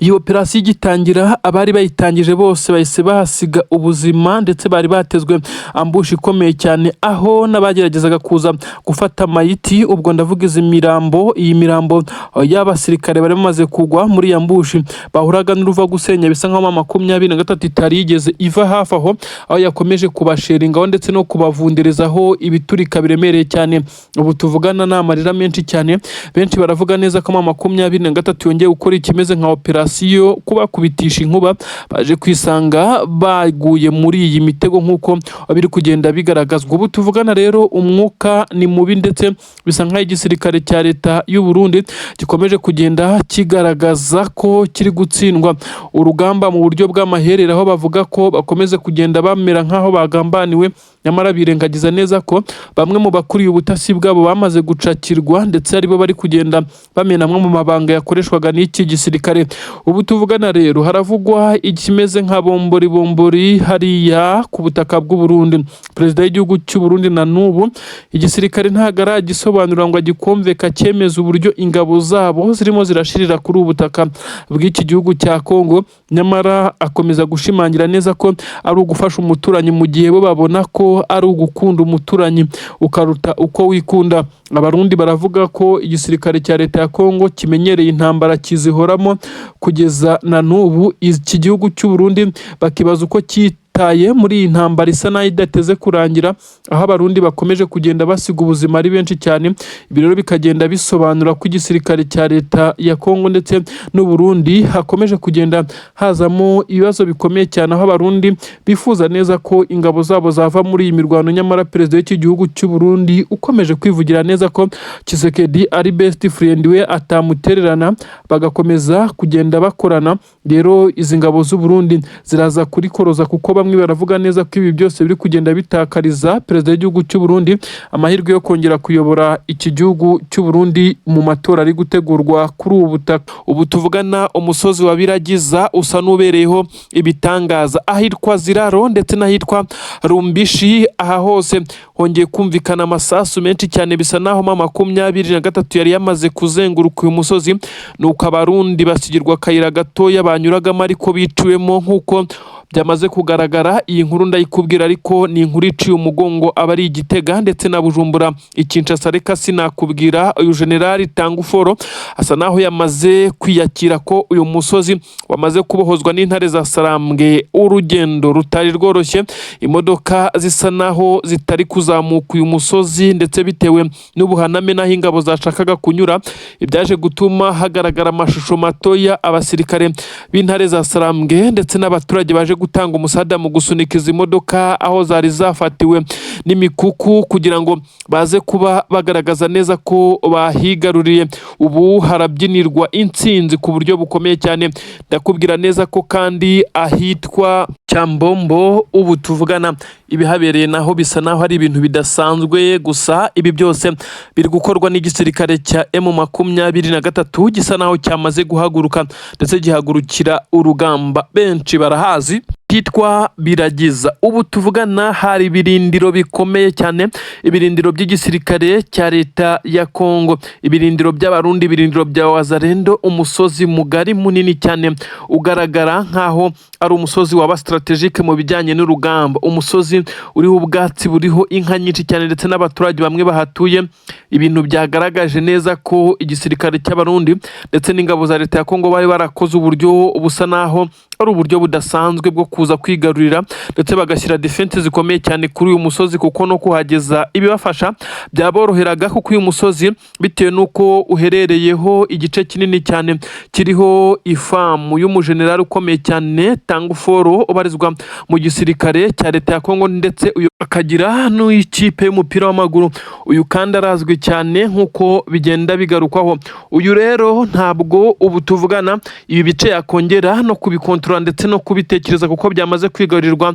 Iyi operasiyo igitangira, abari bayitangije bose bahise bahasiga ubuzima, ndetse bari batezwe ambush ikomeye cyane, aho n'abageragezaga kuza gufata amayiti, ubwo ndavuga izi mirambo, iyi mirambo y'abasirikare bari bamaze kugwa muri iyi ambush, bahuraga n'uruva gusenya. Bisa nkaho M23 itari yigeze iva hafi aho, aho yakomeje kubasheringaho ndetse no kubavunderezaho ibiturika biremereye cyane. Ubu tuvugana ni amarira menshi cyane. Benshi baravuga neza ko M23 yongeye gukora ikimeze nka operasiyo kubakubitisha inkuba, baje kwisanga baguye muri iyi mitego nk'uko biri kugenda bigaragazwa. Ubu tuvugana rero umwuka ni mubi, ndetse bisa nk'aho igisirikare cya leta y'u Burundi gikomeje kugenda kigaragaza ko kiri gutsindwa urugamba mu buryo bw'amaherere, aho bavuga ko bakomeza kugenda bamera nk'aho bagambaniwe, nyamara birengagiza neza ko bamwe mu bakuriye ubutasi bwabo bamaze gucakirwa, ndetse aribo bari kugenda bamena amwe mu mabanga yakoreshwaga n'iki gisirikare. Ubu tuvugana rero haravugwa ikimeze nka bombori bombori hariya ku butaka bw'u Burundi. Perezida w'igihugu cy'u Burundi na n'ubu igisirikare ntabwo aragisobanura ngo agikomveka cyemeza uburyo ingabo zabo zirimo zirashirira kuri ubu butaka bw'iki gihugu cya Kongo, nyamara akomeza gushimangira neza ko ari ugufasha umuturanyi, mu gihe bo babona ko ari ugukunda umuturanyi ukaruta uko wikunda. Abarundi baravuga ko igisirikare cya leta ya Kongo kimenyereye intambara, kizihoramo kugeza na n'ubu. Iki gihugu cy'u Burundi bakibaza uko cyitaye muri iyi ntambara isa naho idateze kurangira, aho Abarundi bakomeje kugenda basiga ubuzima ari benshi cyane. Ibi rero bikagenda bisobanura ko igisirikare cya leta ya Kongo ndetse n'u Burundi hakomeje kugenda hazamo ibibazo bikomeye cyane, aho Abarundi bifuza neza ko ingabo zabo zava muri iyi mirwano, nyamara perezida w'iki gihugu cy'u Burundi ukomeje kwivugira neza ko Tshisekedi ari best friend we, atamutererana, bagakomeza kugenda bakorana. Rero izi ngabo z'u Burundi ziraza kurikoroza, kuko bamwe baravuga neza ko ibi byose biri kugenda bitakariza perezida w'igihugu cy'u Burundi amahirwe yo kongera kuyobora iki gihugu cy'u Burundi mu matora ari gutegurwa kuri ubu butaka. Ubu tuvugana umusozi wa Biragiza usa n'ubereyeho ibitangaza, ahitwa Ziraro ndetse n'ahitwa Rumbishi, aha hose hongeye kumvikana amasasu menshi cyane. Bisa naho M23 yari yamaze kuzenguruka uyu musozi, nuko Abarundi basigirwa akayira gatoya banyuragamo ariko biciwemo nk'uko byamaze kugaragara. Iyi nkuru ndayikubwira, ariko ni inkuru iciye umugongo abari i Gitega ndetse na Bujumbura, i Kinshasa reka sinakubwira. Uyu generali Tanguforo asa naho yamaze kwiyakira ko uyu musozi wamaze kubohozwa n'intare za Sarambwe. Urugendo rutari rworoshye, imodoka zisa naho zitari kuzamuka uyu musozi, ndetse bitewe n'ubuhaname n'aho ingabo zashakaga kunyura, ibyaje gutuma hagaragara amashusho matoya abasirikare b'intare za Sarambwe ndetse n'abaturage baje gutanga umusada mu gusunika izi modoka aho zari zafatiwe. n'imikuku kugira ngo baze kuba bagaragaza neza ko bahigaruriye. Ubu harabyinirwa intsinzi ku buryo bukomeye cyane. Ndakubwira neza ko kandi ahitwa Cyambombo ubu tuvugana ibihabereye naho bisa naho ari ibintu bidasanzwe. Gusa ibi byose biri gukorwa n'igisirikare cya M23 gisa naho cyamaze guhaguruka ndetse gihagurukira urugamba. Benshi barahazi hitwa Biragiza. Ubu tuvugana hari ibirindiro bikomeye cyane, ibirindiro by'igisirikare cya leta ya Kongo, ibirindiro by'Abarundi, ibirindiro bya Wazalendo. Umusozi mugari munini cyane ugaragara nk'aho ari umusozi waba stratégique mu bijyanye n'urugamba, umusozi uriho ubwatsi, buriho inka nyinshi cyane ndetse n'abaturage bamwe bahatuye. Ibintu byagaragaje neza ko igisirikare cy'Abarundi ndetse n'ingabo za leta ya Kongo bari barakoze uburyo busa naho ari uburyo budasanzwe bwo kuza kwigarurira ndetse bagashyira défense zikomeye cyane kuri uyu musozi, kuko no kuhageza ibibafasha byaboroheraga, kuko uyu musozi, bitewe n'uko uherereyeho igice kinini cyane kiriho ifamu y'umujenerali ukomeye cyane Tanguforo ubarizwa mu gisirikare cya leta ya Kongo, ndetse uyu akagira n'ikipe y'umupira w'amaguru. Uyu kandi arazwi cyane nk'uko bigenda bigarukwaho. Uyu rero ntabwo ubu tuvugana ibi bice yakongera no kubikontorora ndetse no kubitekereza, kuko byamaze kwigarurirwa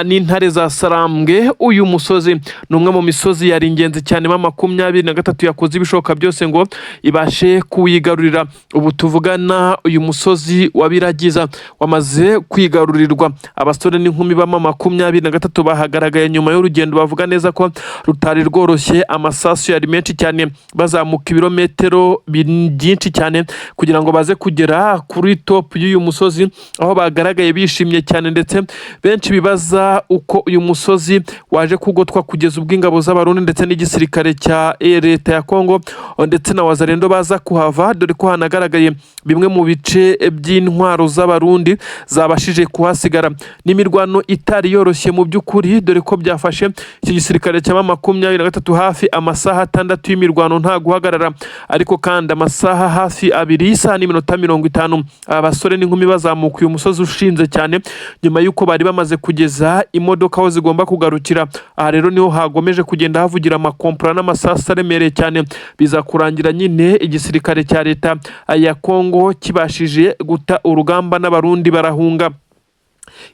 n'intare za Sarambwe. Uyu musozi ni umwe mu misozi yari ingenzi cyane, M23 yakoze ibishoboka byose ngo ibashe kuwigarurira. Ubu tuvugana uyu musozi wa Biragiza wamaze kwigarurirwa. Abasore n'inkumi ba M23 bahagaragaye nyuma y'urugendo bavuga neza ko rutari rworoshye. Amasasu yari menshi cyane, bazamuka ibirometero byinshi cyane kugira ngo baze kugera kuri top y'uyu musozi, aho bagaragaye bishimye cyane, ndetse benshi bibaza uko uyu musozi waje kugotwa kugeza ubwo ingabo z'Abarundi ndetse n'igisirikare cya leta ya Kongo ndetse na Wazalendo baza kuhava, dore ko hanagaragaye bimwe mu bice by'intwaro z'Abarundi zabashije kuhasigara. N'imirwano itari yoroshye mu by'ukuri, dore ko byafashe iki gisirikare cya M23 hafi amasaha 6 y'imirwano nta guhagarara, ariko kandi amasaha hafi 2, isaha n'iminota 50, aba basore n'inkumi bazamuka uyu musozi ushinze cyane, nyuma y'uko bari bamaze kugeza imodoka aho zigomba kugarukira. Aha rero niho hagomeje kugenda havugira amakompora n'amasasu aremereye cyane, biza kurangira nyine igisirikare cya leta ya Kongo kibashije guta urugamba n'Abarundi barahunga.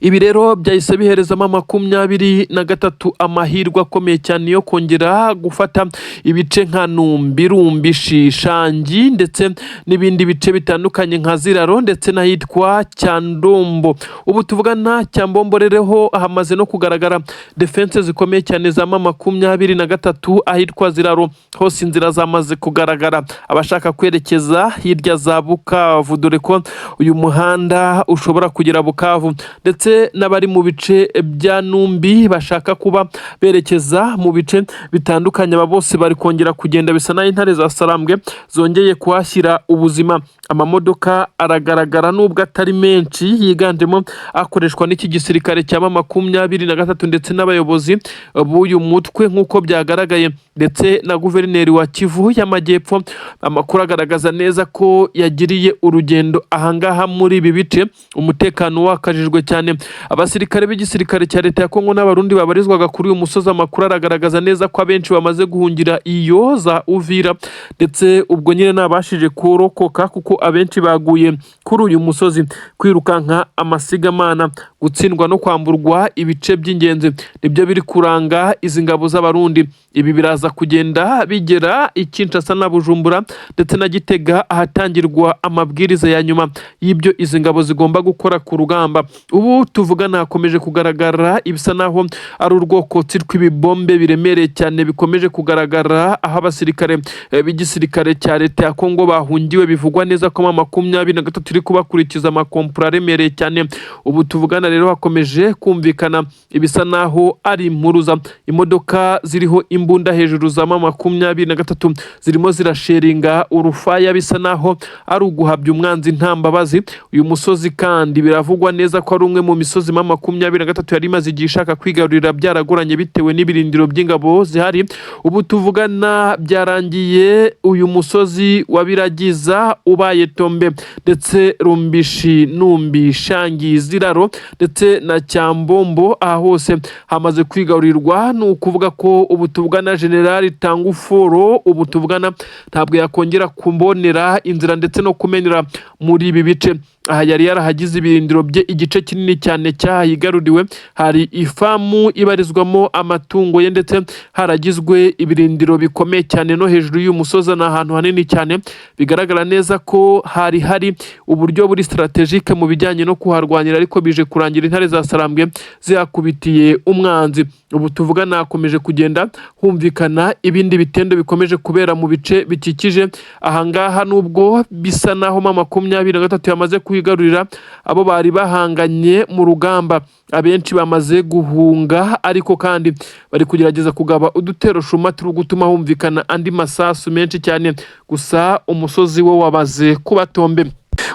Ibi rero byahise biherezamo 23 amahirwe akomeye cyane yo kongera gufata ibice nka Numbi, Rumbishi, Shangi ndetse n'ibindi bice bitandukanye nka Ziraro ndetse n'ahitwa Cyandombo. Ubu tuvugana Cyambombo rero hamaze no kugaragara défense zikomeye cyane za M23. Ahitwa Ziraro hose inzira zamaze kugaragara, abashaka kwerekeza hirya za Bukavu, dore ko uyu muhanda ushobora kugera Bukavu, ndetse n'abari mu bice bya Numbi bashaka kuba berekeza mu bice bitandukanye, aba bose bari kongera kugenda. Bisa naho intare za Sarambwe zongeye kuhashyira ubuzima. Amamodoka aragaragara nubwo atari menshi, yiganjemo akoreshwa n'iki gisirikare cya M23 ndetse n'abayobozi b'uyu mutwe nk'uko byagaragaye, ndetse na guverineri wa Kivu y'Amajyepfo. Amakuru agaragaza neza ko yagiriye urugendo ahangaha muri ibi bice, umutekano wakajijwe cyane. Abasirikare b'igisirikare cya leta ya Kongo n'Abarundi babarizwaga kuri uyu musozi, amakuru aragaragaza neza ko abenshi bamaze guhungira iyo za Uvira, ndetse ubwo nyine nabashije kurokoka, kuko abenshi baguye kuri uyu musozi. Kwirukanka amasigamana, gutsindwa no kwamburwa ibice by'ingenzi nibyo biri kuranga izi ngabo z'Abarundi. Ibi biraza kugenda bigera i Kinshasa na Bujumbura ndetse na Gitega, ahatangirwa amabwiriza ya nyuma y'ibyo izi ngabo zigomba gukora ku rugamba. Ubu tuvugana hakomeje kugaragara ibisa naho ari urwokotsi rw'ibibombe biremereye cyane bikomeje kugaragara aho abasirikare b'igisirikare cya leta ya Kongo bahungiwe. Bivugwa neza ko M23 iri kubakurikiza amakompura aremereye cyane. Ubu tuvugana rero hakomeje kumvikana ibisa naho ari impuruza. Imodoka ziriho imbunda hejuru za M23 zirimo zirasheringa urufaya, bisa naho ari uguhabya umwanzi nta mbabazi. Uyu musozi kandi biravugwa neza ko ari umwe mu misozi M23 yari imaze igihe ishaka kwigarurira byaragoranye bitewe n'ibirindiro by'ingabo zihari. Ubu tuvugana byarangiye uyu musozi wa Biragiza ubaye tombe, ndetse Rumbishi, Numbi, Shangi, Ziraro ndetse na Cyambombo, aha hose hamaze kwigarurirwa. Ni ukuvuga ko ubu tuvugana General Tanguforo ubu tuvugana ntabwo yakongera kumbonera inzira ndetse no kumenera muri ibi bice. Aha yari yarahagize ibirindiro bye, igice kinini cyane cyahigaruriwe. Hari ifamu ibarizwamo amatungo ye ndetse haragizwe ibirindiro bikomeye cyane no hejuru y'uyu musozi. Ni ahantu hanini cyane, bigaragara neza ko hari hari uburyo buri stratégique mu bijyanye no kuharwanira, ariko bije kurangira intare za Sarambwe zihakubitiye umwanzi. Ubu tuvugana hakomeje kugenda humvikana ibindi bitendo bikomeje kubera mu bice bikikije ahangaha, nubwo bisa naho M23 yamaze kuhigarurira. Abo bari bahanganye mu rugamba abenshi bamaze guhunga, ariko kandi bari kugerageza kugaba udutero shuma turi gutuma humvikana andi masasu menshi cyane. Gusa umusozi wo wabaze kuba tombe.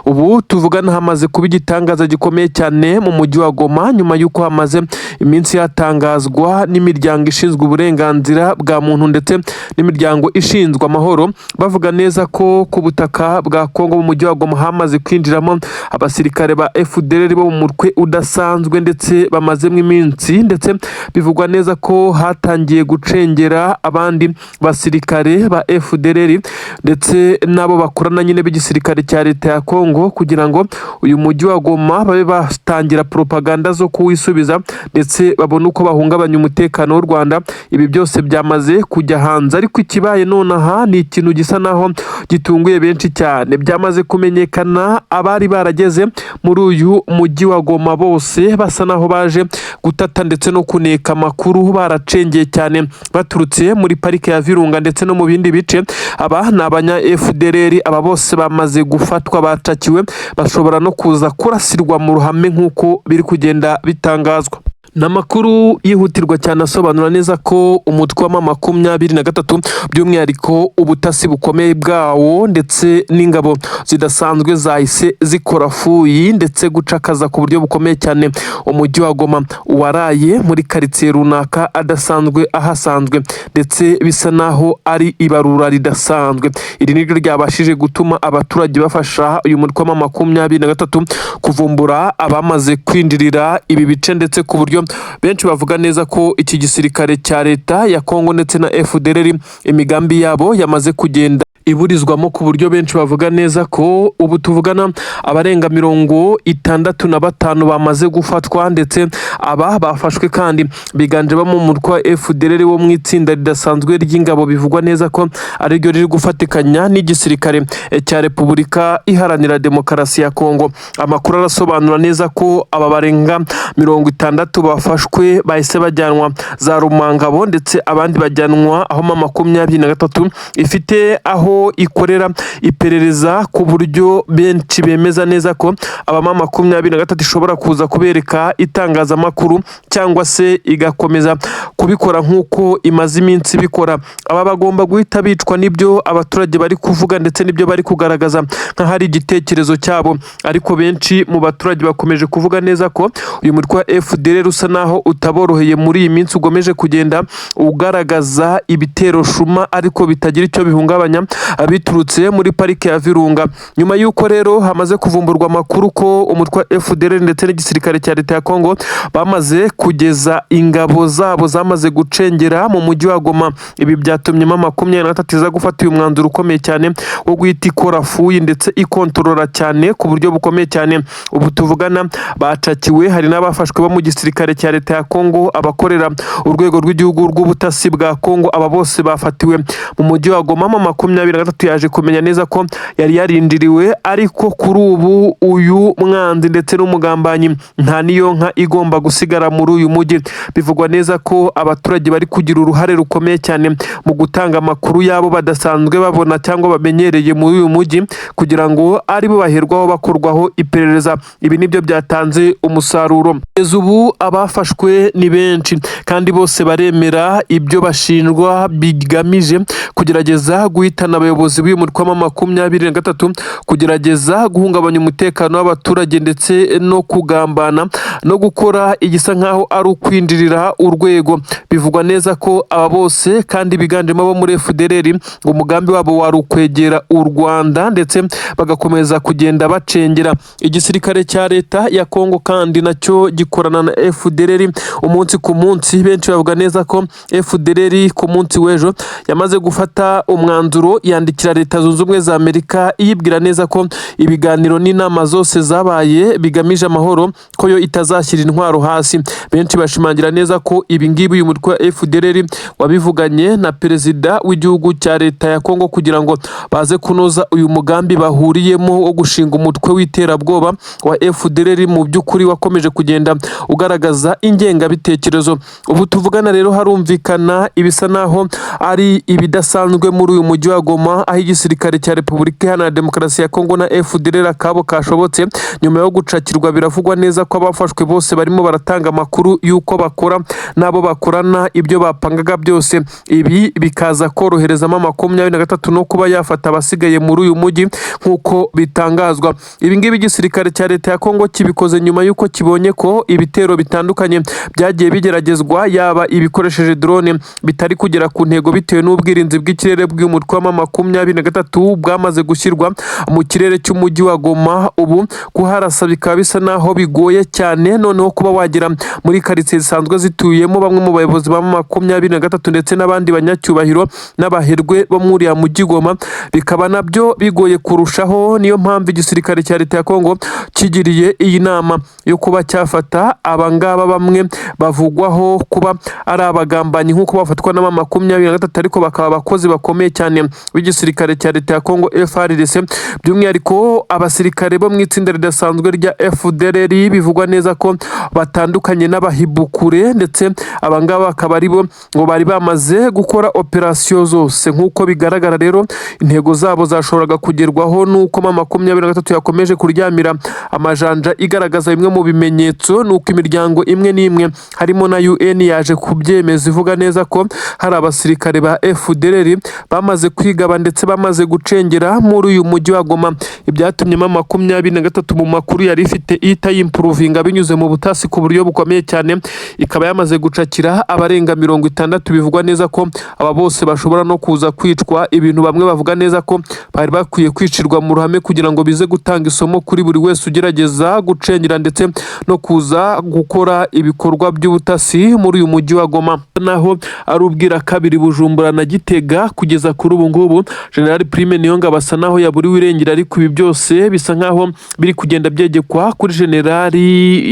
Ubu tuvugana hamaze kuba igitangaza gikomeye cyane mu mujyi wa Goma, nyuma y'uko hamaze iminsi hatangazwa n'imiryango ishinzwe uburenganzira bwa muntu ndetse n'imiryango ishinzwe amahoro, bavuga neza ko ku butaka bwa Kongo mu mujyi wa Goma hamaze kwinjiramo abasirikare ba FDLR bo mu mutwe udasanzwe, ndetse bamazemo iminsi, ndetse bivugwa neza ko hatangiye gucengera abandi basirikare ba FDLR ndetse n'abo bakorana nyine b'igisirikare cya leta ya Kongo, kugira ngo uyu mujyi wa Goma babe batangira propaganda zo kuwisubiza ndetse babone uko bahungabanya umutekano w'u Rwanda. Ibi byose byamaze kujya hanze, ariko ikibaye nonaha ni ikintu gisa naho gitunguye benshi cyane. Byamaze kumenyekana, abari barageze muri uyu mujyi wa Goma bose basa naho baje gutata ndetse no kuneka amakuru, baracengeye cyane baturutse muri parike ya Virunga ndetse no mu bindi bice. Aba ni abanya FDLR. Aba bose bamaze gufatwa, bacakiwe, bashobora no kuza kurasirwa mu ruhame nk'uko biri kugenda bitangazwa. Ni amakuru yihutirwa cyane asobanura neza ko umutwe wa M23, by'umwihariko ubutasi bukomeye bwawo ndetse n'ingabo zidasanzwe, zahise zikora fouille ndetse gucakaza ku buryo bukomeye cyane umujyi wa Goma, waraye muri karitsiye runaka adasanzwe ahasanzwe, ndetse bisa naho ari ibarura ridasanzwe. Iri niryo ryabashije gutuma abaturage bafasha uyu mutwe wa M23 kuvumbura abamaze kwinjirira ibi bice, ndetse ku buryo benshi bavuga neza ko iki gisirikare cya leta ya Kongo ndetse na FDLR imigambi yabo yamaze kugenda iburizwamo, ku buryo benshi bavuga neza ko ubu tuvugana abarenga 65 bamaze gufatwa. Ndetse aba bafashwe kandi biganjemo mu mutwe wa FDLR wo mu itsinda ridasanzwe ry'ingabo, bivugwa neza ko ariryo riri gufatikanya n'igisirikare cya Repubulika Iharanira Demokarasi ya Kongo. Amakuru arasobanura neza ko aba barenga 60 bafashwe bahise bajyanwa za Rumangabo, ndetse abandi bajyanwa aho M23 ifite aho ikorera iperereza, ku buryo benshi bemeza neza ko aba M23 ishobora kuza kubereka itangazamakuru cyangwa se igakomeza kubikora nk'uko imaze iminsi ibikora. Aba bagomba guhita bicwa, n'ibyo abaturage bari kuvuga ndetse n'ibyo bari kugaragaza nk'ahari igitekerezo cyabo. Ariko benshi mu baturage bakomeje kuvuga neza ko uyu mutwe wa FDLR usa naho utaboroheye muri iyi minsi, ugomeje kugenda ugaragaza ibitero shuma ariko bitagira icyo bihungabanya biturutse muri parike ya Virunga. Nyuma y'uko rero hamaze kuvumburwa amakuru ko umutwe wa FDLR ndetse n'igisirikare cya leta ya Kongo bamaze kugeza ingabo zabo zamaze gucengera mu mujyi wa Goma, ibi byatumye M23 iza gufata uyu mwanzuro ukomeye cyane wo guhita ikora fouille ndetse ikontorora cyane ku buryo bukomeye cyane. Ubu tuvugana bacakiwe, hari n'abafashwe bo mu gisirikare cya leta ya Kongo, abakorera urwego rw'igihugu rw'ubutasi bwa Kongo. Aba bose bafatiwe mu mujyi wa Goma. M23 yaje kumenya neza ko yari yarindiriwe, ariko kuri ubu uyu mwanzi ndetse n'umugambanyi nta niyo nka igomba gusigara muri uyu mujyi. Bivugwa neza ko abaturage bari kugira uruhare rukomeye cyane mu gutanga amakuru yabo badasanzwe babona cyangwa bamenyereye muri uyu mujyi, kugira ngo aribo baherwaho bakorwaho iperereza. Ibi nibyo byatanze umusaruro. Kugeza ubu abafashwe ni benshi kandi bose baremera ibyo bashinjwa bigamije kugerageza guhitana. abayobozi b'uyu mutwe wa 23 kugerageza guhungabanya umutekano w'abaturage ndetse no kugambana no gukora igisa nkaho ari ukwinjirira urwego. Bivugwa neza ko aba bose kandi biganjemo abo muri FDLR, ngo umugambi wabo wari ukwegera u Rwanda ndetse bagakomeza kugenda bacengera igisirikare cya leta ya Kongo, kandi nacyo gikorana na FDLR umunsi ku munsi. Benshi bavuga neza ko FDLR ku munsi w'ejo yamaze gufata umwanzuro, yandikira Leta Zunze Ubumwe za Amerika iyibwira neza ko ibiganiro n'inama zose zabaye bigamije amahoro, ko yo itazashyira intwaro hasi. Benshi bashimangira neza ko ibi ngibi uyu mutwe wa FDLR wabivuganye na perezida w'igihugu cya leta ya Kongo kugira ngo baze kunoza uyu mugambi bahuriyemo wo gushinga umutwe w'iterabwoba wa FDLR, mu by'ukuri wakomeje kugenda ugaragaza ingengabitekerezo. Ubu tuvugana rero harumvikana ibisa naho ari ibidasanzwe muri uyu mujyi wa Goma, aho igisirikare cya Repubulika Iharanira Demokarasi ya Kongo na FDLR akabo kashobotse nyuma yo gucakirwa. Biravugwa neza ko abafashwe bose barimo baratanga amakuru y'uko bakora n'abo bakorana, ibyo bapangaga byose. Ibi bikaza koroherezamo 23 no kuba yafata abasigaye muri uyu mujyi nk'uko bitangazwa. Ibi ngibi igisirikare cya leta ya Kongo kibikoze nyuma y'uko kibonye ko ibitero bitandukanye byagiye bigeragezwa, yaba ibikoresheje drone, bitari kugera ku ntego bitewe n'ubwirinzi bw'ikirere bw'umutwe wa 23 bwamaze gushyirwa mu kirere cy'umujyi wa Goma. Ubu kuharasa bikaba bisa naho bigoye cyane, noneho kuba wagera muri karitsiye zisanzwe zituyemo bamwe mu bayobozi ba 23 ndetse n'abandi banyacyubahiro n'abaherwe bo muri uriya mujyi Goma bikaba nabyo bigoye kurushaho. Niyo mpamvu igisirikare cya leta ya Kongo kigiriye iyi nama yo kuba cyafata abangaba bamwe bavugwaho kuba ari abagambanyi nk'uko bafatwa na 23, ariko bakaba abakozi bakomeye cyane b'igisirikare cya leta ya Kongo FARDC, by'umwihariko abasirikare bo mu itsinda ridasanzwe rya FDLR, bivugwa neza ko batandukanye n'abahibukure, ndetse abangaba bakaba ari bo ngo bari bamaze gukora operasiyo zose. Nk'uko bigaragara rero, intego zabo zashoboraga kugerwaho n'uko 23 yakomeje kuryamira amajanja, igaragaza bimwe mu bimenyetso n'uko imiryango imwe n'imwe harimo na UN yaje kubyemeza, ivuga neza ko hari abasirikare ba FDLR bamaze kwigaba ndetse bamaze gucengera muri uyu mujyi wa Goma, ibyatumye 23 mu makuru yari ifite ihita yimpuruvinga binyuze mu butasi ku buryo bukomeye cyane, ikaba yamaze gucakira abarenga 60. Bivugwa neza ko aba bose bashobora no kuza kwicwa, ibintu bamwe bavuga neza ko bari bakwiye kwicirwa mu ruhame kugira ngo bize gutanga isomo kuri buri wese ugerageza gucengera ndetse no kuza gukora ibikorwa by'ubutasi muri uyu mujyi wa Goma. Naho ari ubwira kabiri Bujumbura na Gitega, kugeza kuri ubu ngubu General Prime Niyongabo asa naho yaburiwe irengero, ariko ibi byose bisa nkaho biri kugenda byegekwa kuri General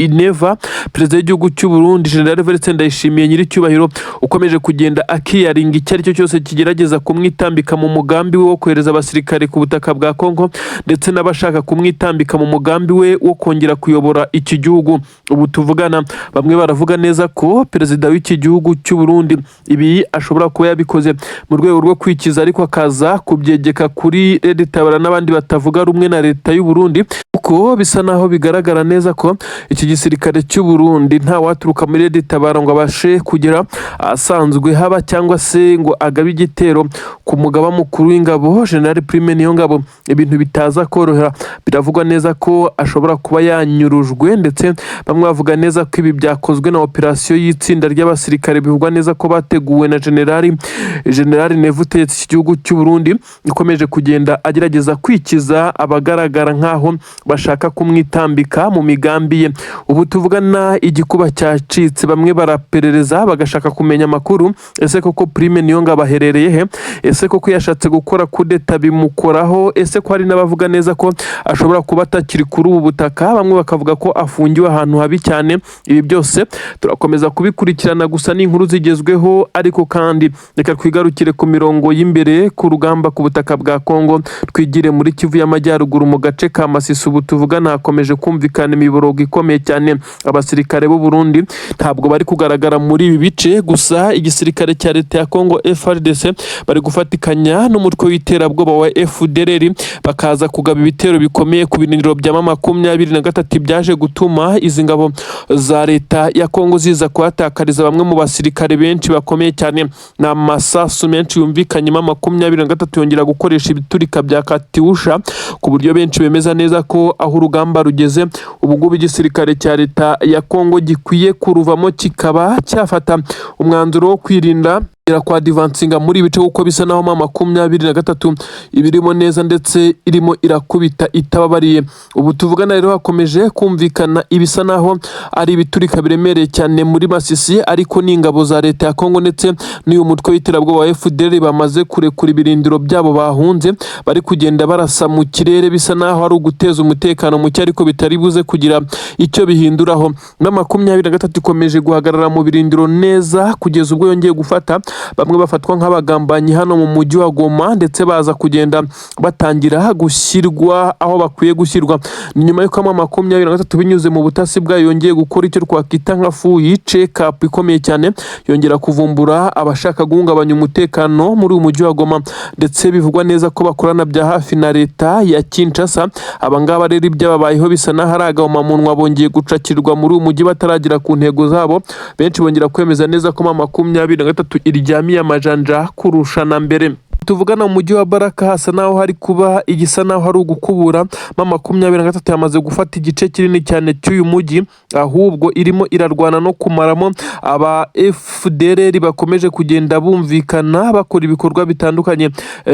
Neva, perezida w'igihugu cy'u Burundi General Evariste Ndayishimiye nyiricyubahiro, ukomeje kugenda akiyaringa icyo ari cyo cyose kigerageza kumwitambika mu mugambi we wo kohereza abasirikare ku butaka bwa Kongo, ndetse n'abashaka kumwitambika mu mugambi we wo kongera kuyobora iki gihugu. Ubu tuvugana bamwe baravuga neza ko perezida w'iki gihugu cy'u Burundi ibi ashobora kuba yabikoze mu rwego rwo kwikiza, ariko akaza kubyegeka kuri Red Tabara n'abandi batavuga rumwe na leta y'u Burundi, kuko bisa naho bigaragara neza ko iki gisirikare cy'u Burundi nta waturuka muri Red Tabara ngo abashe kugera ahasanzwe haba cyangwa se ngo agabe igitero ku mugaba mukuru w'ingabo General Prime Niyongabo, ibintu bitaza korohera. Biravugwa neza ko ashobora kuba yanyurujwe, ndetse bamwe bavuga neza ko ibi byakozwe na operasiyo y'itsinda ry'abasirikare bivugwa neza ko bateguwe na General Neva utegetse iki gihugu cy'u Burundi, ikomeje kugenda agerageza kwikiza abagaragara nk'aho bashaka kumwitambika mu migambi ye. Ubu tuvugana igikuba cyacitse, bamwe baraperereza bagashaka kumenya amakuru: ese koko Prime Niyongabo aherereye he? Ese koko yashatse gukora kudeta bimukoraho? Ese ko hari n'abavuga neza ko ashobora kuba atakiri kuri ubu butaka, bamwe bakavuga ko afungiwe ahantu habi cyane? Ibi byose turakomeza kubikurikirana, gusa ni inkuru zigezweho. Ariko kandi reka twigarukire ku mirongo y'imbere ku rugamba ku butaka bwa Kongo, twigire muri Kivu y'Amajyaruguru mu gace ka Masisi. Ubu tuvugana hakomeje kumvikana imiborogo ikomeye cyane. Abasirikare b'u Burundi ntabwo bari kugaragara muri ibi bice, gusa igisirikare cya leta ya Congo FARDC bari gufatikanya n'umutwe w'iterabwoba wa FDLR, bakaza kugaba ibitero bikomeye ku birindiro bya M23, byaje gutuma izi ngabo za leta ya Congo ziza kuhatakariza bamwe mu basirikare benshi bakomeye cyane. Ni amasasu menshi yumvikanye, M23 yongera gukoresha ibiturika bya Katyusha, ku buryo benshi bemeza neza ko aho urugamba rugeze ubu ngubu igisirikare cya leta ya Congo gikwiye kuruvamo, kikaba cyafata umwanzuro wo kwirinda kwa advancinga muri ibice, kuko bisa naho M23 ibirimo neza ndetse irimo irakubita itababariye. Ubu tuvugana rero hakomeje kumvikana ibisa naho ari ibiturika biremereye cyane muri Masisi, ariko n'ingabo za leta ya Congo ndetse n'uyu mutwe w'iterabwoba wa FDLR bamaze kurekura ibirindiro byabo bahunze, bari kugenda barasa mu kirere, bisa naho ari uguteza umutekano muke, ariko bitari buze kugira icyo bihinduraho. M23 ikomeje guhagarara mu birindiro neza kugeza ubwo yongeye gufata bamwe bafatwa nk'abagambanyi hano mu mujyi wa Goma, ndetse baza kugenda batangira gushyirwa aho bakwiye gushyirwa. Ni nyuma y'uko M23 binyuze mu butasi bwayo yongeye gukora icyo twakwita nka full check up ikomeye cyane, yongera kuvumbura abashaka guhungabanya umutekano muri uyu mujyi wa Goma, ndetse bivugwa neza ko bakorana bya hafi na leta ya Kinshasa. Aba ngaba rero ibyababayeho bisa n'aho ari agahomamunwa, bongeye gucakirwa muri uyu mujyi bataragera ku ntego zabo. Benshi bongera kwemeza neza ko M23 iryamiye amajanja kurusha na mbere. Tuvugana mu mujyi wa Baraka hasa naho hari kuba igisa naho ari ugukubura. M23 yamaze gufata igice kinini cyane cy'uyu mujyi, ahubwo irimo irarwana no kumaramo aba FDLR bakomeje kugenda bumvikana bakora ibikorwa bitandukanye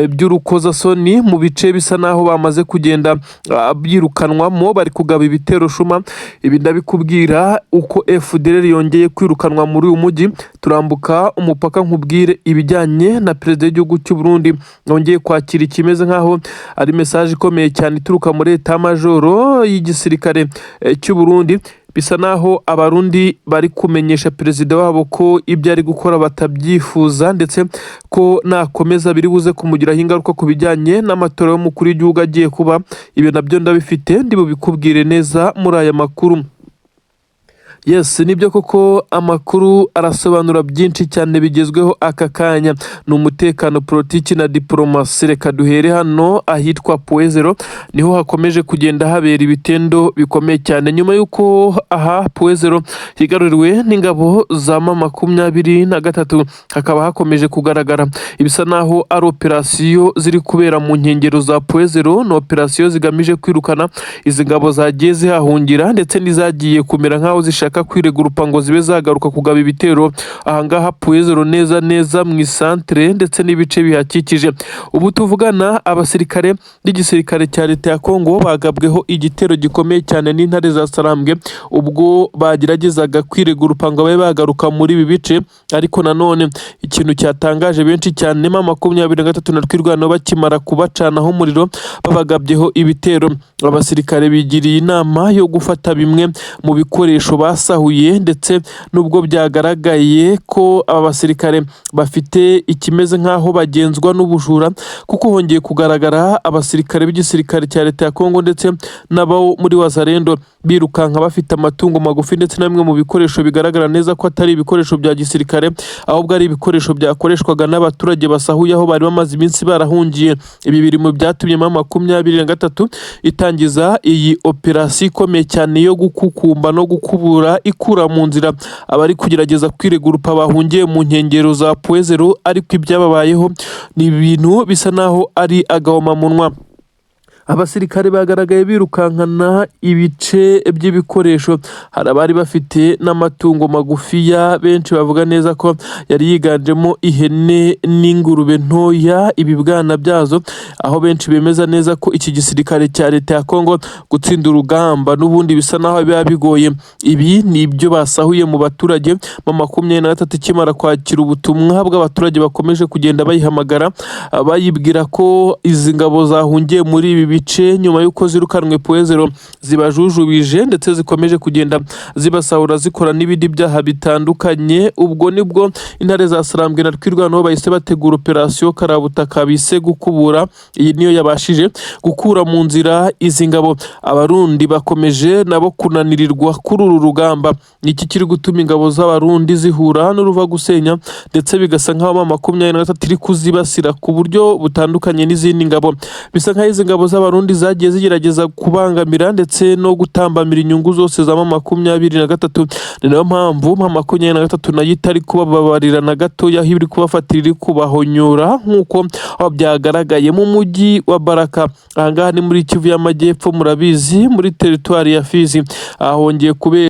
by'urukozasoni mu bice bisa naho bamaze kugenda byirukanwamo, bari kugaba ibitero shuma. Ibi ndabikubwira uko FDLR yongeye kwirukanwa muri uyu mujyi. Turambuka umupaka nkubwire ibijyanye na perezida w'igihugu cy'u Burundi wongeye kwakira ikimeze nk'aho ari message ikomeye cyane ituruka muri état-major y'igisirikare cy'u Burundi. Bisa naho Abarundi bari kumenyesha perezida wabo ko ibyo ari gukora batabyifuza, ndetse ko nakomeza biri buze kumugiraho ingaruka ku bijyanye n'amatora y'umukuru w'igihugu agiye kuba. Ibyo nabyo ndabifite, ndi bubikubwire neza muri aya makuru. Yes, nibyo koko, amakuru arasobanura byinshi cyane bigezweho aka kanya. Ni umutekano, politiki na diporomasi. Reka duhere hano ahitwa Point Zéro, niho hakomeje kugenda habera ibitendo bikomeye cyane nyuma y'uko aha Point Zéro higaruriwe n'ingabo za M23, hakaba hakomeje kugaragara ibisa naho ari operasiyo ziri kubera mu nkengero za Point Zéro. Ni operasiyo zigamije kwirukana izi ngabo zagiye zihahungira, ndetse n'izagiye kumera nk'aho zishaka kwiregurupa ngo zibe zagaruka kugaba ibitero ahangaha Point Zéro, neza neza mu isantere ndetse n'ibice bihakikije. Ubu tuvugana abasirikare b'igisirikare cya leta ya Kongo bagabweho igitero gikomeye cyane n'intare za Sarambwe ubwo bageragezaga kwiregurupa ngo babe bagaruka muri ibi bice. Ariko nanone ikintu cyatangaje benshi cyane, M23 na Twirwaneho bakimara kubacanaho umuriro, babagabyeho ibitero, abasirikare bigiriye inama yo gufata bimwe mu bikoresho basahuye, ndetse nubwo byagaragaye ko aba basirikare bafite ikimeze nk'aho bagenzwa n'ubujura, kuko hongeye kugaragara abasirikare b'igisirikare cya leta ya Kongo ndetse n'abo muri Wazalendo birukanka bafite amatungo magufi ndetse na bimwe mu bikoresho bigaragara neza ko atari ibikoresho bya gisirikare, ahubwo ari ibikoresho byakoreshwaga n'abaturage basahuye aho bari bamaze iminsi barahungiye. Ibi biri mu byatumye M23 itangiza iyi operasiyo ikomeye cyane yo gukukumba no gukubura, ikura mu nzira abari kugerageza kwiregurupa bahungiye mu nkengero za Point Zéro, ariko ibyababayeho ni ibintu bisa naho ari agahomamunwa. Abasirikare bagaragaye birukankana ibice by'ibikoresho, hari abari bafite n'amatungo magufiya, benshi bavuga neza ko yari yiganjemo ihene n'ingurube ntoya, ibibwana byazo, aho benshi bemeza neza ko iki gisirikare cya leta ya Kongo gutsinda urugamba n'ubundi bisa naho biba bigoye. Ibi ni ibyo basahuye mu baturage. M23 ikimara kwakira ubutumwa bw'abaturage bakomeje kugenda bayihamagara, bayibwira ko izi ngabo zahungiye muri ibi bice, bice nyuma y'uko zirukanwe Point Zéro zibajujubije, ndetse zikomeje kugenda zibasahura, zikora n'ibindi byaha bitandukanye. Ubwo nibwo intare za Sarambwe na Twirwaneho bahise bategura operasiyo karabutaka bise gukubura. Iyi niyo yabashije gukura mu nzira izi ngabo. Abarundi bakomeje nabo kunanirirwa kuri uru rugamba. Iki kiri gutuma ingabo z'Abarundi zihura n'uruva gusenya, ndetse bigasa nk'aho M23 iri kuzibasira ku buryo butandukanye n'izindi ngabo. Bisa nk'aho izi ngabo z'Abarundi zagiye zigerageza kubangamira ndetse no gutambamira inyungu zose za M23. Ni nayo mpamvu M23 nayo itari kubababarira na gatoya, aho iri kubafatira, iri kubahonyora, nk'uko aho byagaragaye mu mujyi wa Baraka. Ahangaha ni muri Kivu y'Amajyepfo, murabizi, muri teritwari ya Fizi, ahongeye kubera